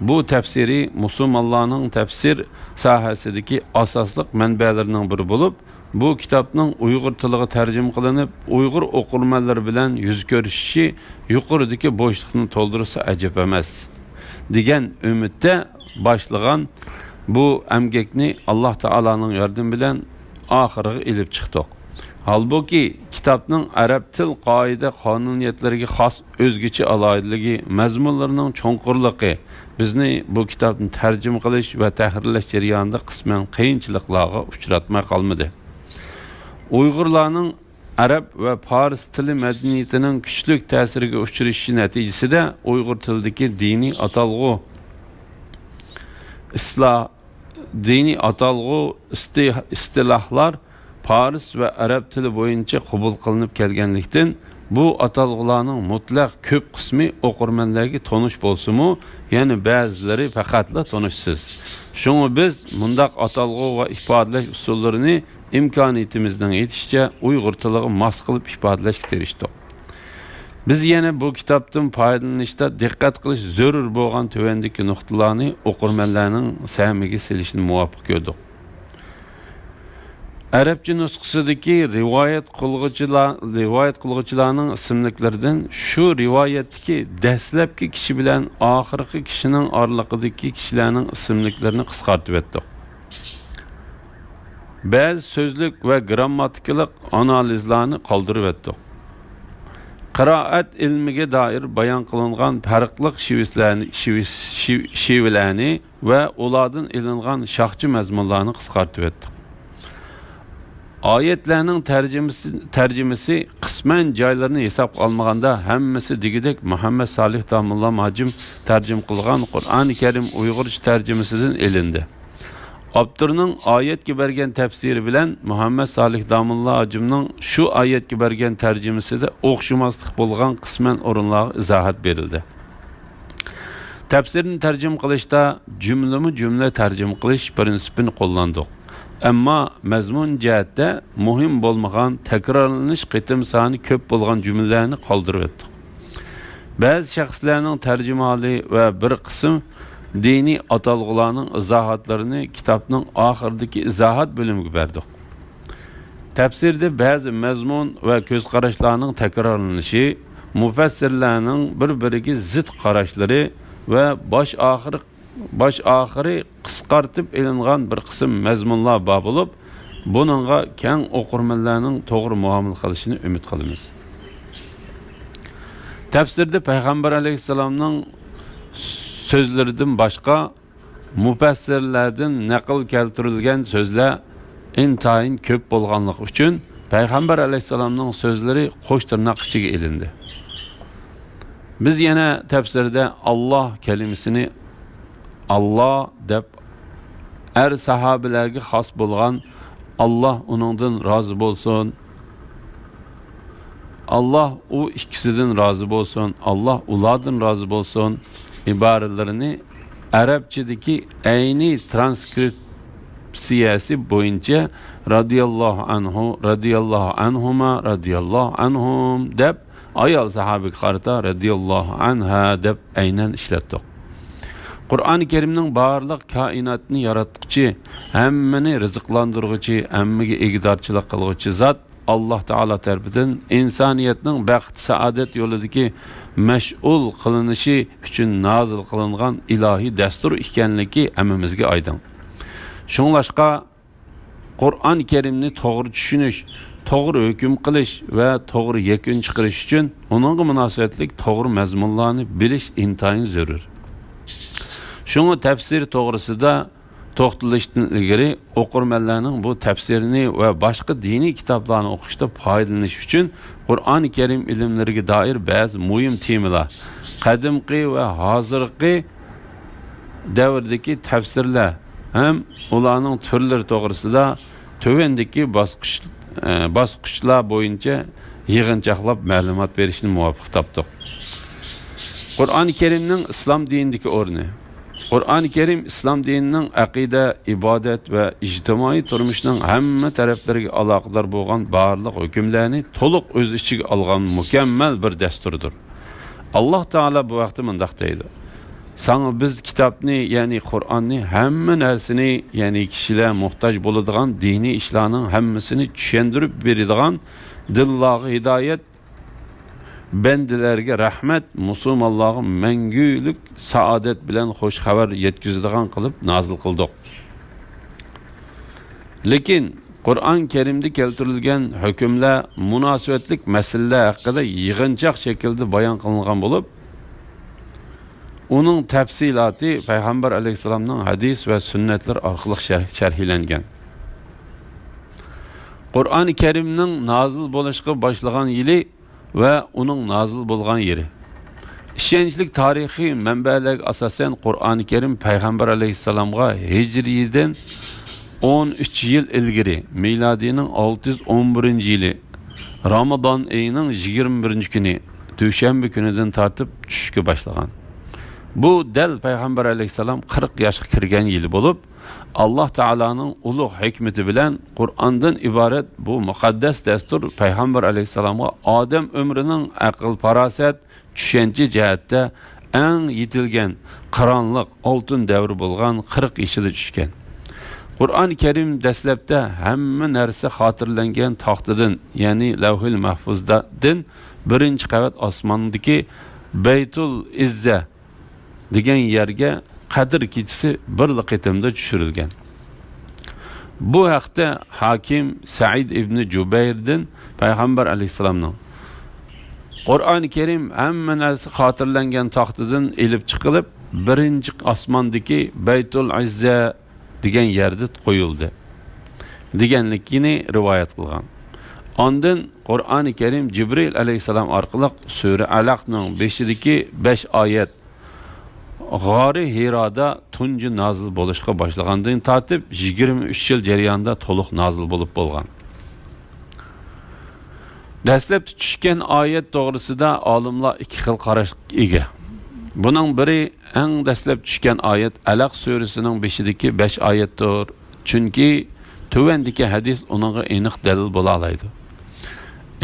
بۇ تەپسىرى مۇسۇلمانلارنىڭ تەپسىر ساھەسىدىكى ئاساسلىق مەنبەلىرىنىڭ بىرى بولۇپ، بۇ كىتابنىڭ ئۇيغۇر تىلىغا تەرجىمە قىلىنىپ، ئۇيغۇر ئوقۇرمەنلىرى بىلەن يۈز كۆرۈشۈشى يۇقىرىدىكى بوشلۇقنى تولدۇرسا ئەجەب ئەمەس، دېگەن ئۈمىدتە باشلىغان بۇ ئەمگەكنى ئاللا تائالانىڭ ياردىمى بىلەن ئاخىرىغا ئېلىپ چىقتۇق. ھالبۇكى، كىتابنىڭ ئەرەب تىل قائىدە قانۇنىيەتلىرىگە خاس ئۆزگىچە ئالاھىدىلىكى، مەزمۇنلىرىنىڭ چوڭقۇرلۇقى بىزنى بۇ كىتابنى تەرجىمە قىلىش ۋە تەھرىرلەش جەريانىدا قىسمەن قىيىنچىلىقلارغا ئۇچراتماي قالمىدى. ئۇيغۇرلارنىڭ ئەرەب ۋە پارس تىلى مەدەنىيىتىنىڭ كۈچلۈك تەسىرگە ئۇچرىشىشى نەتىجىسىدە ئۇيغۇر تىلىدىكى دىنىي ئاتالغۇ، ئىسلا-، دىنىي ئاتالغۇ، ئىستى-، ئىستىلاھلار پارس ۋە ئەرەب تىلى بويىچە قوبۇل قىلىنىپ كەلگەنلىكتىن، بۇ ئاتالغۇلارنىڭ مۇتلەق كۆپ قىسمى ئوقۇرمەنلەرگە تونۇش بولسىمۇ، يەنە بەزىلىرى پەقەتلا تونۇشسىز. شۇڭا بىز مۇنداق ئاتالغۇ ۋە ئىپادىلەش ئۇسۇللىرىنى ئىمكانىيىتىمىزنىڭ يېتىشىچە ئۇيغۇر تىلىغا ماس قىلىپ ئىپادىلەشكە تىرىشتۇق. بىز يەنە بۇ كىتابتىن پايدىلىنىشتا دىققەت قىلىش زۆرۈر بولغان تۆۋەندىكى نۇقتىلارنى ئوقۇرمەنلەرنىڭ سەمىگە سېلىشنى مۇۋاپىق كۆردۇق. ئەرەبچە نۇسخىسىدىكى رىۋايەت قىلغۇچىلار، رىۋايەت قىلغۇچىلارنىڭ ئىسىملىكلىرىدىن شۇ رىۋايەتتىكى دەسلەپكى كىشى بىلەن ئاخىرقى كىشىنىڭ ئارىلىقىدىكى كىشىلەرنىڭ ئىسىملىكلىرىنى قىسقارتىۋەتتۇق. بەزى سۆزلۈك ۋە گىرامماتىكىلىق ئانالىزلارنى قالدۇرۇۋەتتۇق. قىرائەت ئىلمىگە دائىر بايان قىلىنغان پەرقلىق شىۋىسلەرنى، شىۋىس-، شىۋ-، شىۋىلەرنى ۋە ئۇلاردىن ئېلىنغان شاخچە مەزمۇنلارنى قىسقارتىۋەتتۇق. ئايەتلەرنىڭ تەرجىمىسى، تەرجىمىسى قىسمەن جايلىرىنى ھېسابقا ئالمىغاندا، ھەممىسى دېگۈدەك مۇھەممەد سالىھ داموللام ھاجىم تەرجىمە قىلغان قۇرئانى كەرىم ئۇيغۇرچە تەرجىمىسىدىن ئېلىندى. ئاپتورنىڭ ئايەتكە بەرگەن تەپسىرى بىلەن مۇھەممەد سالىھ داموللا ھاجىمنىڭ شۇ ئايەتكە بەرگەن تەرجىمىسىدە ئوخشىماسلىق بولغان قىسمەن ئورۇنلارغا ئىزاھات بېرىلدى. تەپسىرنى تەرجىمە قىلىشتا جۈملىمۇ جۈملە تەرجىمە قىلىش پىرىنسىپىنى قوللاندۇق. ئەمما مەزمۇن جەھەتتە مۇھىم بولمىغان، تەكرارلىنىش قېتىم سانى كۆپ بولغان جۈملىلەرنى قالدۇرۇۋەتتۇق. بەزى شەخسلەرنىڭ تەرجىمىھالى ۋە بىر قىسىم دىنىي ئاتالغۇلارنىڭ ئىزاھاتلىرىنى كىتابنىڭ ئاخىرىدىكى ئىزاھات بۆلۈمىگە بەردۇق. تەپسىردە بەزى مەزمۇن ۋە كۆز قاراشلارنىڭ تەكرارلىنىشى، مۇپەسسىرلەرنىڭ بىر-بىرىگە زىت قاراشلىرى ۋە باش ئاخىرى، باش ئاخىرى قىسقارتىپ ئېلىنغان بىر قىسىم مەزمۇنلار بار بولۇپ، بۇنىڭغا كەڭ ئوقۇرمەنلەرنىڭ توغرا مۇئامىلە قىلىشىنى ئۈمىد قىلىمىز. تەپسىردە پەيغەمبەر ئەلەيھىسسالامنىڭ سۆزلىرىدىن باشقا، مۇپەسسىرلەردىن نەقىل كەلتۈرۈلگەن سۆزلەر ئىنتايىن كۆپ بولغانلىقى ئۈچۈن، پەيغەمبەر ئەلەيھىسسالامنىڭ سۆزلىرى قوش تىرناق ئىچىگە ئېلىندى. بىز يەنە تەپسىردە ئاللا كەلىمىسىنى ئاللا دەپ، ئەر ساھابىلەرگە خاس بولغان «ئاللا ئۇنىڭدىن رازى بولسۇن»، «ئاللا ئۇ ئىككىسىدىن رازى بولسۇن»، «ئاللا ئۇلاردىن رازى بولسۇن» ئىبارىلىرىنى ئەرەبچىدىكى ئەينى ترانسكرىپسىيەسى بويىچە «رەزىياللاھۇ ئەنھۇ»، «رەزىياللاھۇ ئەنھۇما»، «رەزىياللاھۇ ئەنھۇم» دەپ، ئايال ساھابىگە قارىتا «رەزىياللاھۇ ئەنھا» دەپ ئەينەن ئىشلەتتۇق. قۇرئانى كەرىمنىڭ بارلىق كائىناتنى ياراتقۇچى، ھەممىنى رىزىقلاندۇرغۇچى، ھەممىگە ئىگىدارچىلىق قىلغۇچى زات ئاللا تائالا تەرىپىدىن ئىنسانىيەتنىڭ بەخت-سائادەت يولىدىكى مەشئۇل قىلىنىشى ئۈچۈن نازىل قىلىنغان ئىلاھىي دەستۇر ئىكەنلىكى ھەممىمىزگە ئايدىڭ. شۇڭلاشقا، قۇرئان كەرىمنى توغرا چۈشىنىش، توغرا ھۆكۈم قىلىش ۋە توغرا يەكۈن چىقىرىش ئۈچۈن ئۇنىڭغا مۇناسىۋەتلىك توغرا مەزمۇنلارنى بىلىش ئىنتايىن زۆرۈر. شۇڭا تەپسىر توغرىسىدا توختىلىشتىن ئىلگىرى، ئوقۇرمەنلەرنىڭ بۇ تەپسىرنى ۋە باشقا دىنىي كىتابلارنى ئوقۇشتا پايدىلىنىش ئۈچۈن قۇرئان كەرىم ئىلىملىرىگە دائىر بەزى مۇھىم تېمىلار، قەدىمكى ۋە ھازىرقى دەۋردىكى تەپسىرلەر ھەم ئۇلارنىڭ تۈرلىرى توغرىسىدا تۆۋەندىكى باسقۇچ-، ئە، باسقۇچلار بويىچە يىغىنچاقلاپ مەلۇمات بېرىشنى مۇۋاپىق تاپتۇق. قۇرئانى كەرىمنىڭ ئىسلام دىنىدىكى ئورنى. قۇرئانى كەرىم ئىسلام دىنىنىڭ ئەقىدە، ئىبادەت ۋە ئىجتىمائىي تۇرمۇشنىڭ ھەممە تەرەپلىرىگە ئالاقىدار بولغان بارلىق ھۆكۈملەرنى تولۇق ئۆز ئىچىگە ئالغان مۇكەممەل بىر دەستۇردۇر. ئاللا تائالا بۇ ھەقتە مۇنداق دەيدۇ: ساڭا بىز كىتابنى، يەنى قۇرئاننى، ھەممە نەرسىنى، يەنى كىشىلەر موھتاج بولىدىغان دىنىي ئىشلارنىڭ ھەممىسىنى چۈشەندۈرۈپ بېرىدىغان دىللارغا ھىدايەت، بەندىلەرگە رەھمەت، مۇسۇلمانلارغا مەڭگۈلۈك سائادەت بىلەن خۇش خەۋەر يەتكۈزىدىغان قىلىپ نازىل قىلدۇق. لېكىن قۇرئان كەرىمدە كەلتۈرۈلگەن ھۆكۈملەر، مۇناسىۋەتلىك مەسىلىلەر ھەققىدە يىغىنچاق شەكىلدە بايان قىلىنغان بولۇپ، ئۇنىڭ تەپسىلاتى پەيغەمبەر ئەلەيھىسسالامنىڭ ھەدىس ۋە سۈننەتلىرى ئارقىلىق شەر-، شەرھلەنگەن. قۇرئانى كەرىمنىڭ نازىل بولۇشقا باشلىغان يىلى ۋە ئۇنىڭ نازىل بولغان يېرى. ئىشەنچلىك تارىخىي مەنبەلەرگە ئاساسەن، قۇرئانى كەرىم پەيغەمبەر ئەلەيھىسسالامغا ھىجرىيدىن ئون ئۈچ يىل ئىلگىرى، مىلادىينىڭ ئالتە يۈز ئون بىرىنچى يىلى، رامىزان ئېيىنىڭ يىگىرمە بىرىنچى كۈنى، دۈشەنبە كۈنىدىن تارتىپ چۈشۈشكە باشلىغان. بۇ دەل پەيغەمبەر ئەلەيھىسسالام قىرىق ياشقا كىرگەن يىلى بولۇپ، ئاللاھ تائالانىڭ ئۇلۇغ ھېكمىتى بىلەن قۇرئاندىن ئىبارەت بۇ مۇقەددەس دەستۇر پەيغەمبەر ئەلەيھىسسالامغا ئادەم ئۆمرىنىڭ ئەقىل-پاراسەت، چۈشەنچە جەھەتتە ئەڭ يېتىلگەن، قىرانلىق، ئالتۇن دەۋرى بولغان قىرىق يېشىدا چۈشكەن. قۇرئان كەرىم دەسلەپتە ھەممە نەرسە خاتىرىلەنگەن تاختىدىن، يەنى لەۋھىل مەھفۇزدىن بىرىنچى قەۋەت ئاسماندىكى بەيتۇل ئىززە دېگەن يەرگە قەدىر كېچىسى بىرلا قېتىمدا چۈشۈرۈلگەن. بۇ ھەقتە ھاكىم سەئىد ئىبنى جۇبەيردىن پەيغەمبەر ئەلەيھىسسالامنىڭ، قۇرئانى كەرىم ھەممە نەرسە خاتىرىلەنگەن تاختىدىن ئېلىپ چىقىلىپ، بىرىنچى ئاسماندىكى بەيتۇل ئىززە دېگەن يەردە قويۇلدى، دېگەنلىكىنى رىۋايەت قىلغان. ئاندىن قۇرئانى كەرىم جىبرىئىل ئەلەيھىسسالام ئارقىلىق سۈرە ئەلەقنىڭ بېشىدىكى بەش ئايەت، غارى ھىرادا تۇنجى نازىل بولۇشقا باشلىغاندىن تارتىپ، يىگىرمە ئۈچ يىل جەريانىدا تولۇق نازىل بولۇپ بولغان. دەسلەپتە چۈشكەن ئايەت توغرىسىدا ئالىملار ئىككى خىل قاراشقا ئىگە. بۇنىڭ بىرى، ئەڭ دەسلەپ چۈشكەن ئايەت ئەلەق سۈرىسىنىڭ بېشىدىكى بەش ئايەتتۇر. چۈنكى تۆۋەندىكى ھەدىس ئۇنىڭغا ئېنىق دەلىل بولالايدۇ.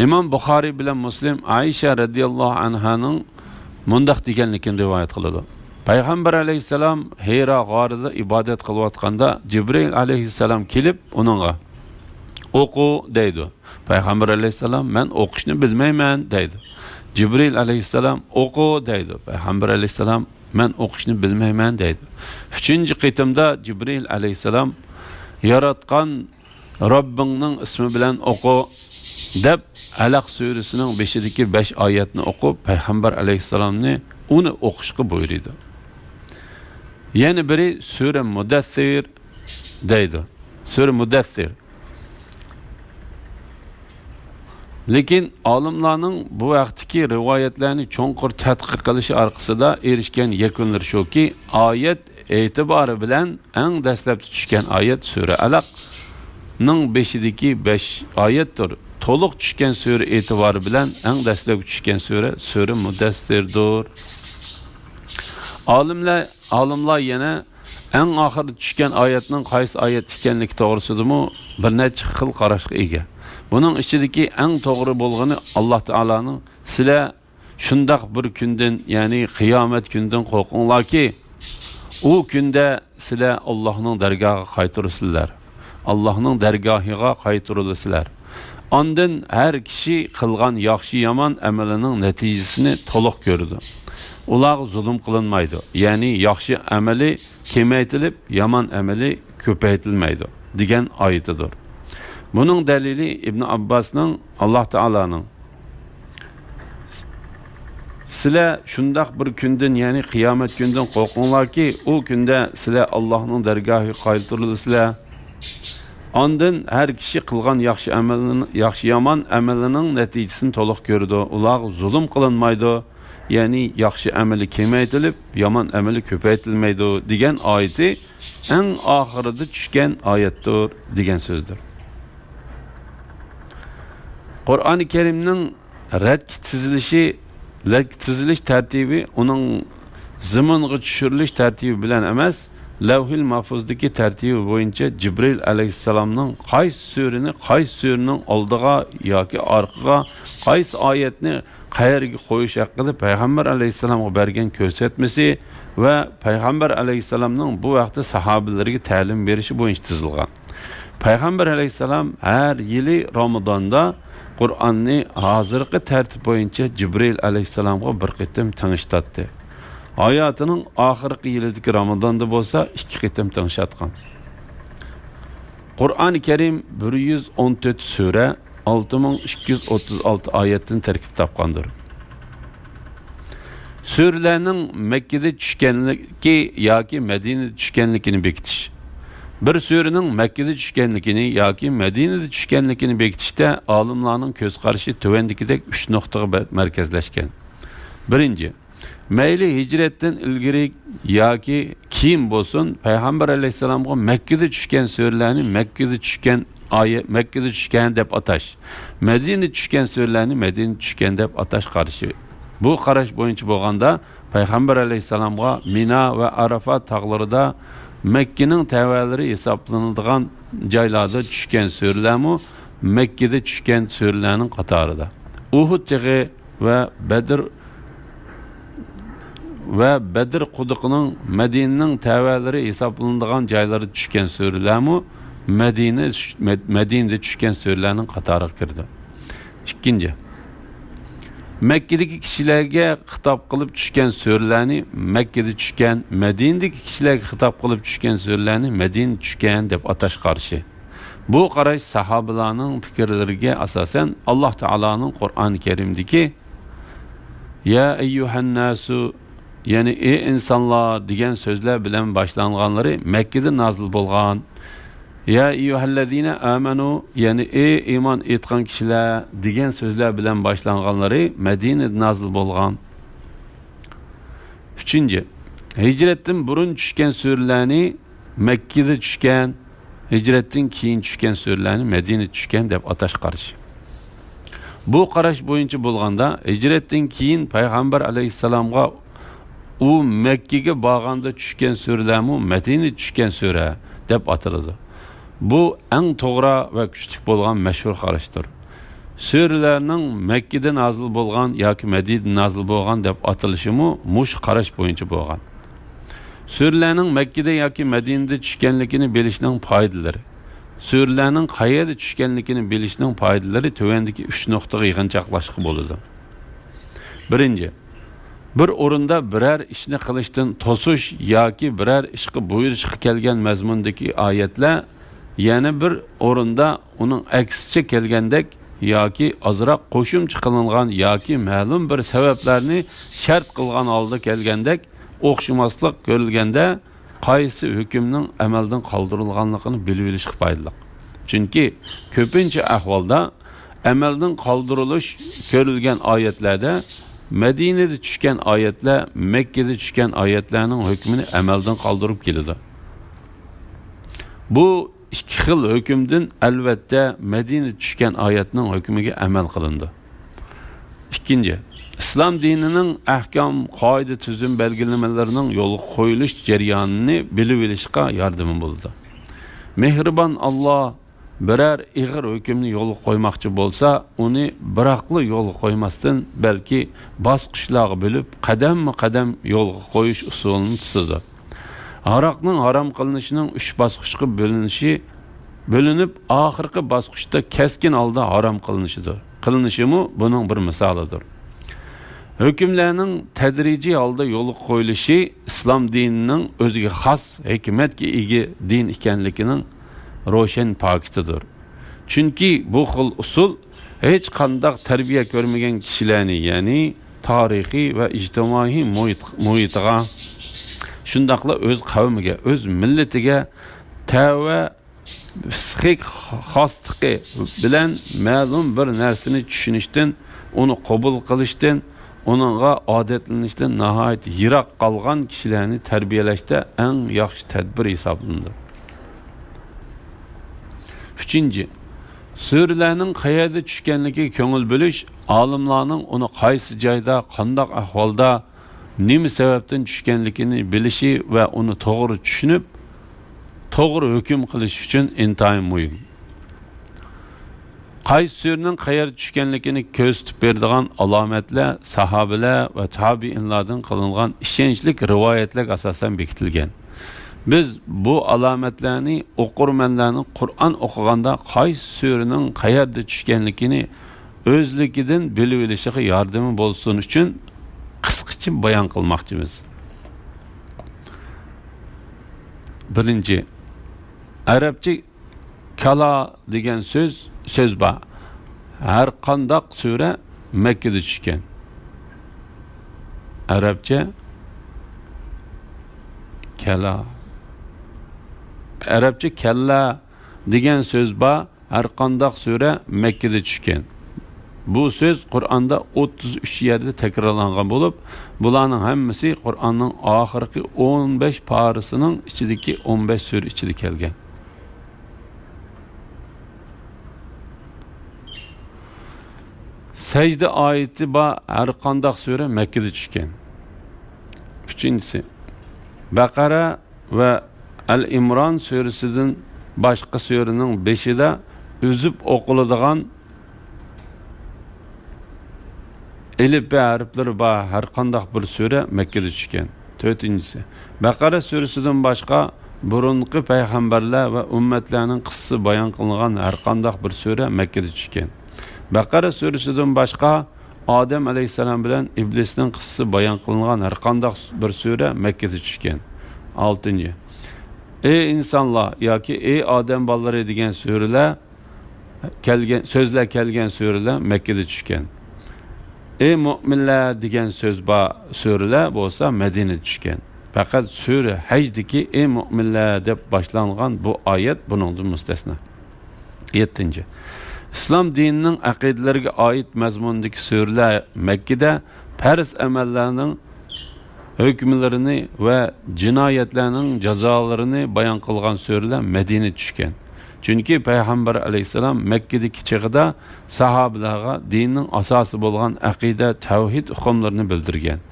ئىمام بۇخارىي بىلەن مۇسلىم ئائىشە رەزىياللاھۇ ئەنھانىڭ مۇنداق دېگەنلىكىنى رىۋايەت قىلىدۇ. پەيغەمبەر ئەلەيھىسسالام ھىرا غارىدا ئىبادەت قىلىۋاتقاندا، جىبرىئىل ئەلەيھىسسالام كېلىپ ئۇنىڭغا، «ئوقۇ» دەيدۇ. پەيغەمبەر ئەلەيھىسسالام، «مەن ئوقۇشنى بىلمەيمەن» دەيدۇ. جىبرىئىل ئەلەيھىسسالام، «ئوقۇ» دەيدۇ. پەيغەمبەر ئەلەيھىسسالام، «مەن ئوقۇشنى بىلمەيمەن» دەيدۇ. ئۈچىنچى قېتىمدا جىبرىئىل ئەلەيھىسسالام، «ياراتقان رەببىڭنىڭ ئىسمى بىلەن ئوقۇ» دەپ، ئەلەق سۈرىسىنىڭ بېشىدىكى بەش ئايەتنى ئوقۇپ، پەيغەمبەر ئەلەيھىسسالامنى ئۇنى ئوقۇشقا بۇيرۇيدۇ. يەنە بىرى سۈرە مۇدەسسىر دەيدۇ. سۈرە مۇدەسسىر. لېكىن ئالىملارنىڭ بۇ ھەقتىكى رىۋايەتلەرنى چوڭقۇر تەتقىق قىلىشى ئارقىسىدا ئېرىشكەن يەكۈنلىرى شۇكى، ئايەت ئېتىبارى بىلەن ئەڭ دەسلەپتە چۈشكەن ئايەت سۈرە ئەلەقنىڭ بېشىدىكى بەش ئايەتتۇر. تولۇق چۈشكەن سۈرە ئېتىبارى بىلەن ئەڭ دەسلەپكى چۈشكەن سۈرە، سۈرە مۇدەسسىردۇر. ئالىملار، ئالىملار يەنە ئەڭ ئاخىرىدا چۈشكەن ئايەتنىڭ قايسى ئايەت ئىكەنلىكى توغرىسىدىمۇ بىر نەچچە خىل قاراشقا ئىگە. بۇنىڭ ئىچىدىكى ئەڭ توغرا بولغىنى، ئاللا تائالانىڭ، «سىلەر شۇنداق بىر كۈندىن، يەنى قىيامەت كۈنىدىن قورقۇڭلاركى، ئۇ كۈندە سىلەر ئاللاھنىڭ دەرگاھىغا قايتۇرۇلىسىلەر. ئاللاھنىڭ دەرگاھىغا قايتۇرۇلىسىلەر. ئاندىن ھەر كىشى قىلغان ياخشى-يامان ئەمىلىنىڭ نەتىجىسىنى تولۇق كۆرىدۇ. ئۇلارغا زۇلۇم قىلىنمايدۇ، يەنى ياخشى ئەمىلى كېمەيتىلىپ، يامان ئەمىلى كۆپەيتىلمەيدۇ» دېگەن ئايىتىدۇر. بۇنىڭ دەلىلى ئىبن ئابباسنىڭ، ئاللا تائالانىڭ، «سىلەر شۇنداق بىر كۈندىن، يەنى قىيامەت كۈنىدىن قورقۇڭلاركى، ئۇ كۈندە سىلەر ئاللاھنىڭ دەرگاھىغا قايتۇرۇلىسىلەر. ئاندىن ھەر كىشى قىلغان ياخشى ئەمەلنى، ياخشى-يامان ئەمىلىنىڭ نەتىجىسىنى تولۇق كۆرىدۇ. ئۇلارغا زۇلۇم قىلىنمايدۇ، يەنى ياخشى ئەمىلى كېمەيتىلىپ، يامان ئەمىلى كۆپەيتىلمەيدۇ» دېگەن ئايىتى ئەڭ ئاخىرىدا چۈشكەن ئايەتتۇر دېگەن سۆزدۇر. قۇرئانى كەرىمنىڭ رەتكە تىزىلىشى، رەتكە تىزىلىش تەرتىپى ئۇنىڭ زېمىنغا چۈشۈرۈلۈش تەرتىپى بىلەن ئەمەس، لەۋھىل مەھفۇزدىكى تەرتىپى بويىچە جىبرىئىل ئەلەيھىسسالامنىڭ قايسى سۈرىنى قايسى سۈرىنىڭ ئالدىغا ياكى ئارقىغا، قايسى ئايەتنى قەيەرگە قويۇش ھەققىدە پەيغەمبەر ئەلەيھىسسالامغا بەرگەن كۆرسەتمىسى ۋە پەيغەمبەر ئەلەيھىسسالامنىڭ بۇ ھەقتە ساھابىلىرىگە تەلىم بېرىشى بويىچە تىزىلغان. پەيغەمبەر ئەلەيھىسسالام ھەر يىلى رامىزاندا قۇرئاننى ھازىرقى تەرتىپ بويىچە جىبرىئىل ئەلەيھىسسالامغا بىر قېتىم تىڭشىتاتتى. ھاياتىنىڭ ئاخىرقى يىلىدىكى رامىزاندا بولسا ئىككى قېتىم تىڭشاتقان. قۇرئانى كەرىم بىر يۈز ئون تۆت سۈرە، ئالتە مىڭ ئىككى يۈز ئوتتۇز ئالتە ئايەتتىن تەركىب تاپقاندۇر. سۈرىلەرنىڭ مەككىدە چۈشكەنلىكى ياكى مەدىنىدە چۈشكەنلىكىنى بېكىتىش. بىر سۈرىنىڭ مەككىدە چۈشكەنلىكىنى ياكى مەدىنىدە چۈشكەنلىكىنى بېكىتىشتە ئالىملارنىڭ كۆز قارىشى تۆۋەندىكىدەك ئۈچ نۇقتىغا بە-، مەركەزلەشكەن. بىرىنچى، مەيلى ھىجرەتتىن ئىلگىرى ياكى كېيىن بولسۇن، پەيغەمبەر ئەلەيھىسسالامغا مەككىدە چۈشكەن سۈرىلەرنى مەككىدە چۈشكەن ئايە-، مەككىدە چۈشكەن دەپ ئاتاش، مەدىنىدە چۈشكەن سۈرىلەرنى مەدىنىدە چۈشكەن دەپ ئاتاش قارىشى. بۇ قاراش بويىچە بولغاندا، پەيغەمبەر ئەلەيھىسسالامغا مىنا ۋە ئارافات تاغلىرىدا مەككىنىڭ تەۋەلىرى ھېسابلىنىدىغان جايلاردا چۈشكەن سۈرىلەرمۇ مەككىدە چۈشكەن سۈرىلەرنىڭ قاتارىدا. ئۇھۇد تېغى ۋە بەدر، ۋە بەدر قۇدۇقىنىڭ مەدىنىنىڭ تەۋەلىرى ھېسابلىنىدىغان جايلاردا چۈشكەن سۈرىلەرمۇ مەدىنە، مەدىنىدە چۈشكەن سۈرىلەرنىڭ قاتارىغا كىرىدۇ. ئىككىنچى، مەككىدىكى كىشىلەرگە خىتاب قىلىپ چۈشكەن سۈرىلەرنى مەككىدە چۈشكەن، مەدىنىدىكى كىشىلەرگە خىتاب قىلىپ چۈشكەن سۈرىلەرنى مەدىنىدە چۈشكەن دەپ ئاتاش قارىشى. بۇ قاراش ساھابىلارنىڭ پىكىرلىرىگە ئاساسەن، ئاللاھ تائالانىڭ قۇرئان كەرىمدىكى «يا ئەييۇھەنناسۇ»، يەنى «ئى ئىنسانلار» دېگەن سۆزلەر بىلەن باشلانغانلىرى مەككىدە نازىل بولغان. «يا ئەييۇھەللەزىنە ئامەنۇ»، يەنى «ئى ئىمان ئېيتقان كىشىلەر» دېگەن سۆزلەر بىلەن باشلانغانلىرى مەدىنىدە نازىل بولغان. ئۈچىنچى، ھىجرەتتىن بۇرۇن چۈشكەن سۈرىلەرنى مەككىدە چۈشكەن، ھىجرەتتىن كېيىن چۈشكەن سۈرىلەرنى مەدىنىدە چۈشكەن دەپ ئاتاش قارىشى. بۇ قاراش بويىچە بولغاندا، ھىجرەتتىن كېيىن پەيغەمبەر ئەلەيھىسسالامغا ئۇ مەككىگە بارغاندا چۈشكەن سۈرىلەرمۇ مەدىنىدە چۈشكەن سۈرە دەپ ئاتىلىدۇ. بۇ ئەڭ توغرا ۋە كۈچلۈك بولغان مەشھۇر قاراشتۇر. سۈرىلەرنىڭ مەككىدە نازىل بولغان ياكى مەدىنىدە نازىل بولغان دەپ ئاتىلىشىمۇ مۇشۇ قاراش بويىچە بولغان. سۈرىلەرنىڭ مەككىدە ياكى مەدىنىدە چۈشكەنلىكىنى بىلىشنىڭ پايدىلىرى. سۈرىلەرنىڭ قەيەردە چۈشكەنلىكىنى بىلىشنىڭ پايدىلىرى تۆۋەندىكى ئۈچ نۇقتىغا يىغىنچاقلاشقا بولىدۇ. بىرىنچى، بىر ئورۇندا بىرەر ئىشنى قىلىشتىن توسۇش ياكى بىرەر ئىشقا بۇيرۇشقا كەلگەن مەزمۇندىكى ئايەتلەر يەنە بىر ئورۇندا ئۇنىڭ ئەكسىچە كەلگەندەك ياكى ئازراق قوشۇمچە قىلىنغان ياكى مەلۇم بىر سەۋەبلەرنى شەرت قىلغان ھالدا كەلگەندەك ئوخشىماسلىق كۆرۈلگەندە، قايسى ھۆكۈمنىڭ ئەمەلدىن قالدۇرۇلغانلىقىنى بىلىۋېلىشقا پايدىلىق. چۈنكى كۆپىنچە ئەھۋالدا ئەمەلدىن قالدۇرۇلۇش كۆرۈلگەن ئايەتلەردە مەدىنىدە چۈشكەن ئايەتلەر مەككىدە چۈشكەن ئايەتلەرنىڭ ھۆكمىنى ئەمەلدىن قالدۇرۇپ كېلىدۇ. بۇ ئىككى خىل ھۆكۈمدىن ئەلۋەتتە مەدىنىدە چۈشكەن ئايەتنىڭ ھۆكمىگە ئەمەل قىلىنىدۇ. ئىككىنچى، ئىسلام دىنىنىڭ ئەھكام، قائىدە، تۈزۈم بەلگىلىمىلىرىنىڭ يولغا قويۇلۇش جەريانىنى بىلىۋېلىشقا ياردىمى بولىدۇ. مېھرىبان ئاللا بىرەر ئېغىر ھۆكۈمنى يولغا قويماقچى بولسا، ئۇنى بىراقلا يولغا قويماستىن، بەلكى باسقۇچلارغا بۆلۈپ، قەدەممۇ قەدەم يولغا قويۇش ئۇسۇلىنى تۇتىدۇ. ھاراقنىڭ ھارام قىلىنىشىنىڭ ئۈچ باسقۇچقا بۆلۈنۈشى، بۆلۈنۈپ، ئاخىرقى باسقۇچتا كەسكىن ھالدا ھارام قىلىنىشىدۇر. قىلىنىشىمۇ بۇنىڭ بىر مىسالىدۇر. ھۆكۈملەرنىڭ تەدرىجىي ھالدا يولغا قويۇلۇشى ئىسلام دىنىنىڭ ئۆزىگە خاس ھېكمەتكە ئىگە دىن ئىكەنلىكىنىڭ روشەن پاكىتىدۇر. چۈنكى بۇ خىل ئۇسۇل ھېچقانداق تەربىيە كۆرمىگەن كىشىلەرنى، يەنى تارىخىي ۋە ئىجتىمائىي مۇھىت-، مۇھىتىغا، شۇنداقلا ئۆز قەۋمىگە، ئۆز مىللىتىگە تەۋە پىسخىك خاسلىقى بىلەن مەلۇم بىر نەرسىنى چۈشىنىشتىن، ئۇنى قوبۇل قىلىشتىن، ئۇنىڭغا ئادەتلىنىشتىن ناھايىتى يىراق قالغان كىشىلەرنى تەربىيەلەشتە ئەڭ ياخشى تەدبىر ھېسابلىنىدۇ. ئۈچىنچى، سۈرىلەرنىڭ قەيەردە چۈشكەنلىكىگە كۆڭۈل بۆلۈش، ئالىملارنىڭ ئۇنى قايسى جايدا، قانداق ئەھۋالدا، نېمە سەۋەبتىن چۈشكەنلىكىنى بىلىشى ۋە ئۇنى توغرا چۈشىنىپ، توغرا ھۆكۈم قىلىش ئۈچۈن ئىنتايىن مۇھىم. قايسى سۈرىنىڭ قەيەردە چۈشكەنلىكىنى كۆرسىتىپ بېرىدىغان ئالامەتلەر ساھابىلەر ۋە تابىئىنلاردىن قىلىنغان ئىشەنچلىك رىۋايەتلەرگە ئاساسەن بېكىتىلگەن. بىز بۇ ئالامەتلەرنى ئوقۇرمەنلەرنىڭ قۇرئان ئوقۇغاندا قايسى سۈرىنىڭ قەيەردە چۈشكەنلىكىنى ئۆزلۈكىدىن بىلىۋېلىشىغا ياردىمى بولسۇن ئۈچۈن قىسقىچە بايان قىلماقچىمىز. بىرىنچى، ئەرەبچە كالا دېگەن سۆز، سۆز بار. ھەر قانداق سۈرە مەككىدە چۈشكەن. ئەرەبچە كالا. ئەرەبچە كەللا دېگەن سۆز بار، ھەرقانداق سۈرە مەككىدە چۈشكەن. بۇ سۆز قۇرئاندا ئوتتۇز ئۈچ يەردە تەكرارلانغان بولۇپ، بۇلارنىڭ ھەممىسى قۇرئاننىڭ ئاخىرقى ئون بەش پارىسىنىڭ ئىچىدىكى ئون بەش سۈرە ئىچىدە كەلگەن. سەجدە ئايىتى بار ھەرقانداق سۈرە مەككىدە چۈشكەن. ئۈچىنچىسى، بەقەرە ۋە ئەل ئىمران سۈرىسىدىن باشقا سۈرىنىڭ بېشىدا ئۈزۈپ ئوقۇلىدىغان ئېلىپبە ھەرپلىرى بار ھەرقانداق بىر سۈرە مەككىدە چۈشكەن. تۆتىنچىسى، بەقەرە سۈرىسىدىن باشقا بۇرۇنقى پەيغەمبەرلەر ۋە ئۈممەتلەرنىڭ قىسسىسى بايان قىلىنغان ھەرقانداق بىر سۈرە مەككىدە چۈشكەن. بەقەرە سۈرىسىدىن باشقا ئادەم ئەلەيھىسسالام بىلەن ئىبلىسنىڭ قىسسىسى بايان قىلىنغان ھەرقانداق بىر سۈرە مەككىدە چۈشكەن. ئالتىنچى، ئەي ئىنسانلار ياكى ئەي ئادەم بالىلىرى دېگەن سۈرىلەر كەلگەن، سۆزلەر كەلگەن سۈرىلەر مەككىدە چۈشكەن. ئەي مۆمىنلەر دېگەن سۆز بار سۈرىلەر بولسا مەدىنىدە چۈشكەن. پەقەت سۈرە ھەجدىكى ئەي مۆمىنلەر دەپ باشلانغان بۇ ئايەت بۇنىڭدىن مۇستەسنا. يەتتىنچى، ئىسلام دىنىنىڭ ئەقىدىلىرىگە ئائىت مەزمۇندىكى سۈرىلەر مەككىدە پەرز ئەمەللەرنىڭ ھۆكۈملىرىنى ۋە جىنايەتلەرنىڭ جازالىرىنى بايان قىلغان سۈرىلەر مەدىنىدە چۈشكەن. چۈنكى پەيغەمبەر ئەلەيھىسسالام مەككىدىكى چېغىدا ساھابىلەرگە دىننىڭ ئاساسى بولغان ئەقىدە، تەۋھىد ئۇقۇملىرىنى بىلدۈرگەن.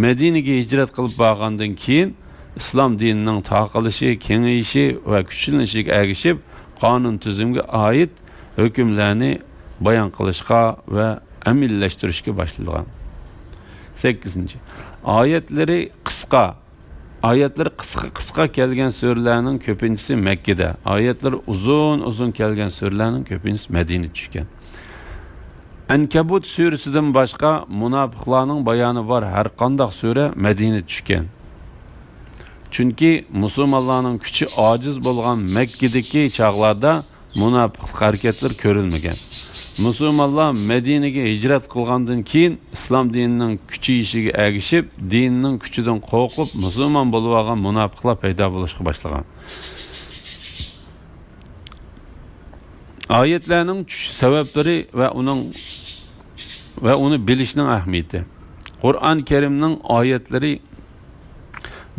مەدىنىگە ھىجرەت قىلىپ بارغاندىن كېيىن، ئىسلام دىنىنىڭ تارقىلىشى، كېڭىيىشى ۋە كۈچلىنىشىگە ئەگىشىپ، قانۇن تۈزۈمگە ئائىت ھۆكۈملەرنى بايان قىلىشقا ۋە ئەمەلىيلەشتۈرۈشكە باشلىغان. سەككىزىنچى، ئايەتلىرى قىسقا، ئايەتلىرى قىسقا قىسقا كەلگەن سۈرىلەرنىڭ كۆپىنچىسى مەككىدە، ئايەتلىرى ئۇزۇن ئۇزۇن كەلگەن سۈرىلەرنىڭ كۆپىنچىسى مەدىنىدە چۈشكەن. ئەنكەبۇت سۈرىسىدىن باشقا مۇناپىقلارنىڭ بايانى بار ھەرقانداق سۈرە مەدىنىدە چۈشكەن. چۈنكى مۇسۇلمانلارنىڭ كۈچى ئاجىز بولغان مەككىدىكى چاغلاردا مۇناپىقلىق ھەرىكەتلىرى كۆرۈلمىگەن. مۇسۇلمانلار مەدىنىگە ھىجرەت قىلغاندىن كېيىن، ئىسلام دىنىنىڭ كۈچىيىشىگە ئەگىشىپ، دىنىنىڭ كۈچىدىن قورقۇپ، مۇسۇلمان بولۇۋالغان مۇناپىقلار پەيدا بولۇشقا باشلىغان. ئايەتلەرنىڭ چۈشۈش سەۋەبلىرى ۋە ئۇنىڭ، ۋە ئۇنى بىلىشنىڭ ئەھمىيىتى. قۇرئان كەرىمنىڭ ئايەتلىرى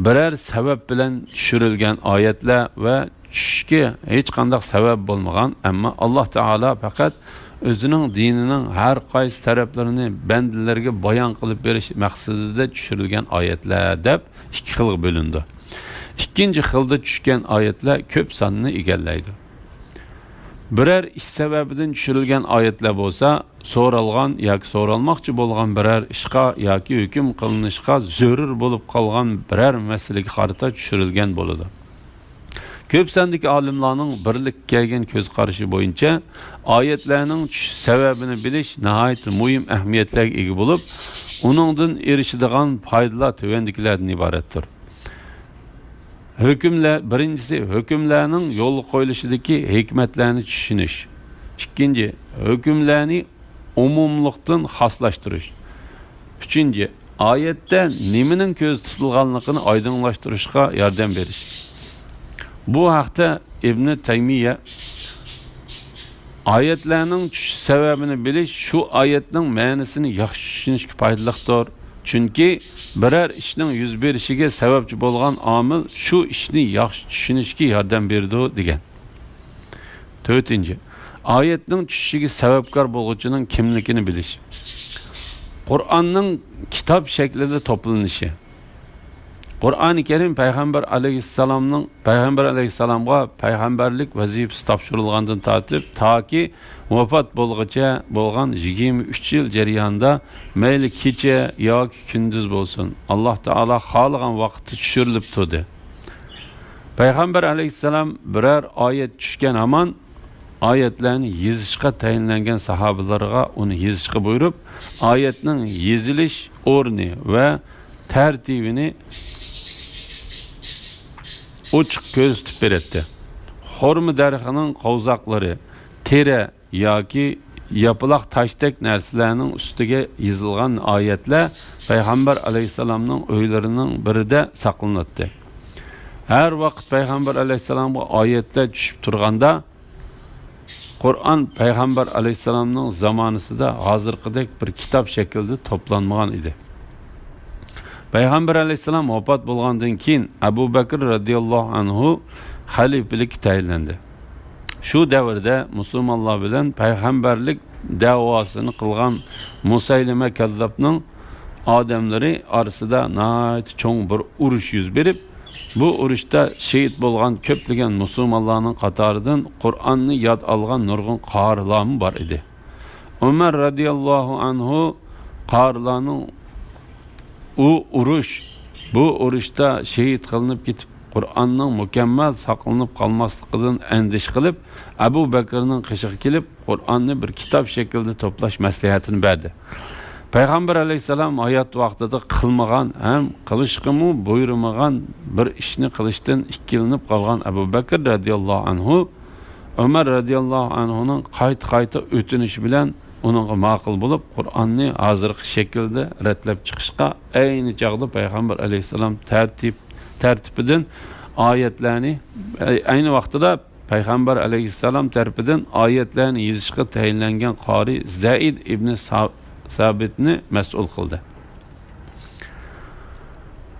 بىرەر سەۋەب بىلەن چۈشۈرۈلگەن ئايەتلەر ۋە چۈشۈشكە ھېچقانداق سەۋەب بولمىغان، ئەمما ئاللاھ تائالا پەقەت ئۆزىنىڭ دىنىنىڭ ھەر قايسى تەرەپلىرىنى بەندىلەرگە بايان قىلىپ بېرىش مەقسىتىدە چۈشۈرۈلگەن ئايەتلەر دەپ ئىككى خىلغا بۆلۈنىدۇ. ئىككىنچى خىلدا چۈشكەن ئايەتلەر كۆپ ساننى ئىگىلەيدۇ. بىرەر ئىش سەۋەبىدىن چۈشۈرۈلگەن ئايەتلەر بولسا، سورالغان ياكى سورالماقچى بولغان بىرەر ئىشقا ياكى ھۆكۈم قىلىنىشقا زۆرۈر بولۇپ قالغان بىرەر مەسىلىگە قارىتا چۈشۈرۈلگەن بولىدۇ. كۆپ ساندىكى ئالىملارنىڭ بىرلىككە كەلگەن كۆز قارىشى بويىچە، ئايەتلەرنىڭ چۈشۈش سەۋەبىنى بىلىش ناھايىتى مۇھىم ئەھمىيەتلەرگە ئىگە بولۇپ، ئۇنىڭدىن ئېرىشىدىغان پايدىلار تۆۋەندىكىلەردىن ئىبارەتتۇر. ھۆكۈملەر، بىرىنچىسى، ھۆكۈملەرنىڭ يولغا قويۇلۇشىدىكى ھېكمەتلەرنى چۈشىنىش. ئىككىنچى، ھۆكۈملەرنى ئومۇملۇقتىن خاسلاشتۇرۇش. ئۈچىنچى، ئايەتتە نېمىنىڭ كۆزدە تۇتۇلغانلىقىنى ئايدىڭلاشتۇرۇشقا ياردەم بېرىش. بۇ ھەقتە ئىبنى تەيمىيە، ئايەتلەرنىڭ چۈشۈش سەۋەبىنى بىلىش شۇ ئايەتنىڭ مەنىسىنى ياخشى چۈشىنىشكە پايدىلىقتۇر. چۈنكى بىرەر ئىشنىڭ يۈز بېرىشىگە سەۋەبچى بولغان ئامىل شۇ ئىشنى ياخشى چۈشىنىشكە ياردەم بېرىدۇ، دېگەن. تۆتىنچى، ئايەتنىڭ چۈشۈشىگە سەۋەبكار بولغۇچىنىڭ كىملىكىنى بىلىش. قۇرئاننىڭ كىتاب شەكلىدە توپلىنىشى. قۇرئانى كەرىم پەيغەمبەر ئەلەيھىسسالامنىڭ، پەيغەمبەر ئەلەيھىسسالامغا پەيغەمبەرلىك ۋەزىپىسى تاپشۇرۇلغاندىن تارتىپ، تاكى ۋاپات بولغىچە بولغان يىگىرمە ئۈچ يىل جەريانىدا مەيلى كېچە ياكى كۈندۈز بولسۇن، ئاللاھ تائالا خالىغان ۋاقىتتا چۈشۈرۈلۈپ تۇردى. پەيغەمبەر ئەلەيھىسسالام بىرەر ئايەت چۈشكەن ھامان ئايەتلەرنى يېزىشقا تەيىنلەنگەن ساھابىلىرىغا ئۇنى يېزىشقا بۇيرۇپ، ئايەتنىڭ يېزىلىش ئورنى ۋە تەرتىپىنى ئوچۇق كۆرسىتىپ بېرەتتى. خورما دەرىخىنىڭ قوۋزاقلىرى، تېرە ياكى ياپىلاق تاشتەك نەرسىلەرنىڭ ئۈستىگە يېزىلغان ئايەتلەر پەيغەمبەر ئەلەيھىسسالامنىڭ ئۆيلىرىنىڭ بىرىدە ساقلىناتتى. ھەر ۋاقىت پەيغەمبەر ئەلەيھىسسالامغا ئايەتلەر چۈشۈپ تۇرغاندا، قۇرئان پەيغەمبەر ئەلەيھىسسالامنىڭ زامانىسىدا ھازىرقىدەك بىر كىتاب شەكلىدە توپلانمىغان ئىدى. پەيغەمبەر ئەلەيھىسسالام ۋاپات بولغاندىن كېيىن، ئەبۇ بەكرى رەزىياللاھۇ ئەنھۇ خەلىپىلىككە تەيىنلەندى. شۇ دەۋردە مۇسۇلمانلار بىلەن پەيغەمبەرلىك دەۋاسىنى قىلغان مۇسەيلىمە كەززابنىڭ ئادەملىرى ئارىسىدا ناھايىتى چوڭ بىر ئۇرۇش يۈز بېرىپ، بۇ ئۇرۇشتا شېھىت بولغان كۆپلىگەن مۇسۇلمانلارنىڭ قاتارىدىن قۇرئاننى ياد ئالغان نۇرغۇن قارىلارمۇ بار ئىدى. ئۆمەر رەزىياللاھۇ ئەنھۇ قارىلارنىڭ ئۇ ئۇرۇش، بۇ ئۇرۇشتا شېھىت قىلىنىپ كېتىپ، قۇرئاننىڭ مۇكەممەل ساقلىنىپ قالماسلىقىدىن ئەندىشە قىلىپ، ئەبۇ بەكرىنىڭ قېشىغا كېلىپ، قۇرئاننى بىر كىتاب شەكلىدە توپلاش مەسلىھەتىنى بەردى. پەيغەمبەر ئەلەيھىسسالام ھايات ۋاقتىدا قىلمىغان ھەم قىلىشقىمۇ بۇيرۇمىغان بىر ئىشنى قىلىشتىن ئىككىلىنىپ قالغان ئەبۇ بەكىر رەزىياللاھۇ ئەنھۇ، ئۆمەر رەزىياللاھۇ ئەنھۇنىڭ قايتا-قايتا ئۆتۈنۈشى بىلەن ئۇنىڭغا ماقۇل بولۇپ، قۇرئاننى ھازىرقى شەكىلدە رەتلەپ چىقىشقا، ئەينى چاغدا پەيغەمبەر ئەلەيھىسسالام تەرتىپ، تەرتىپىدىن ئايەتلەرنى، ئەينى ۋاقتىدا پەيغەمبەر ئەلەيھىسسالام تەرىپىدىن ئايەتلەرنى يېزىشقا تەيىنلەنگەن قارى زەيد ئىبنى سا-، سابىتنى مەسئۇل قىلدى.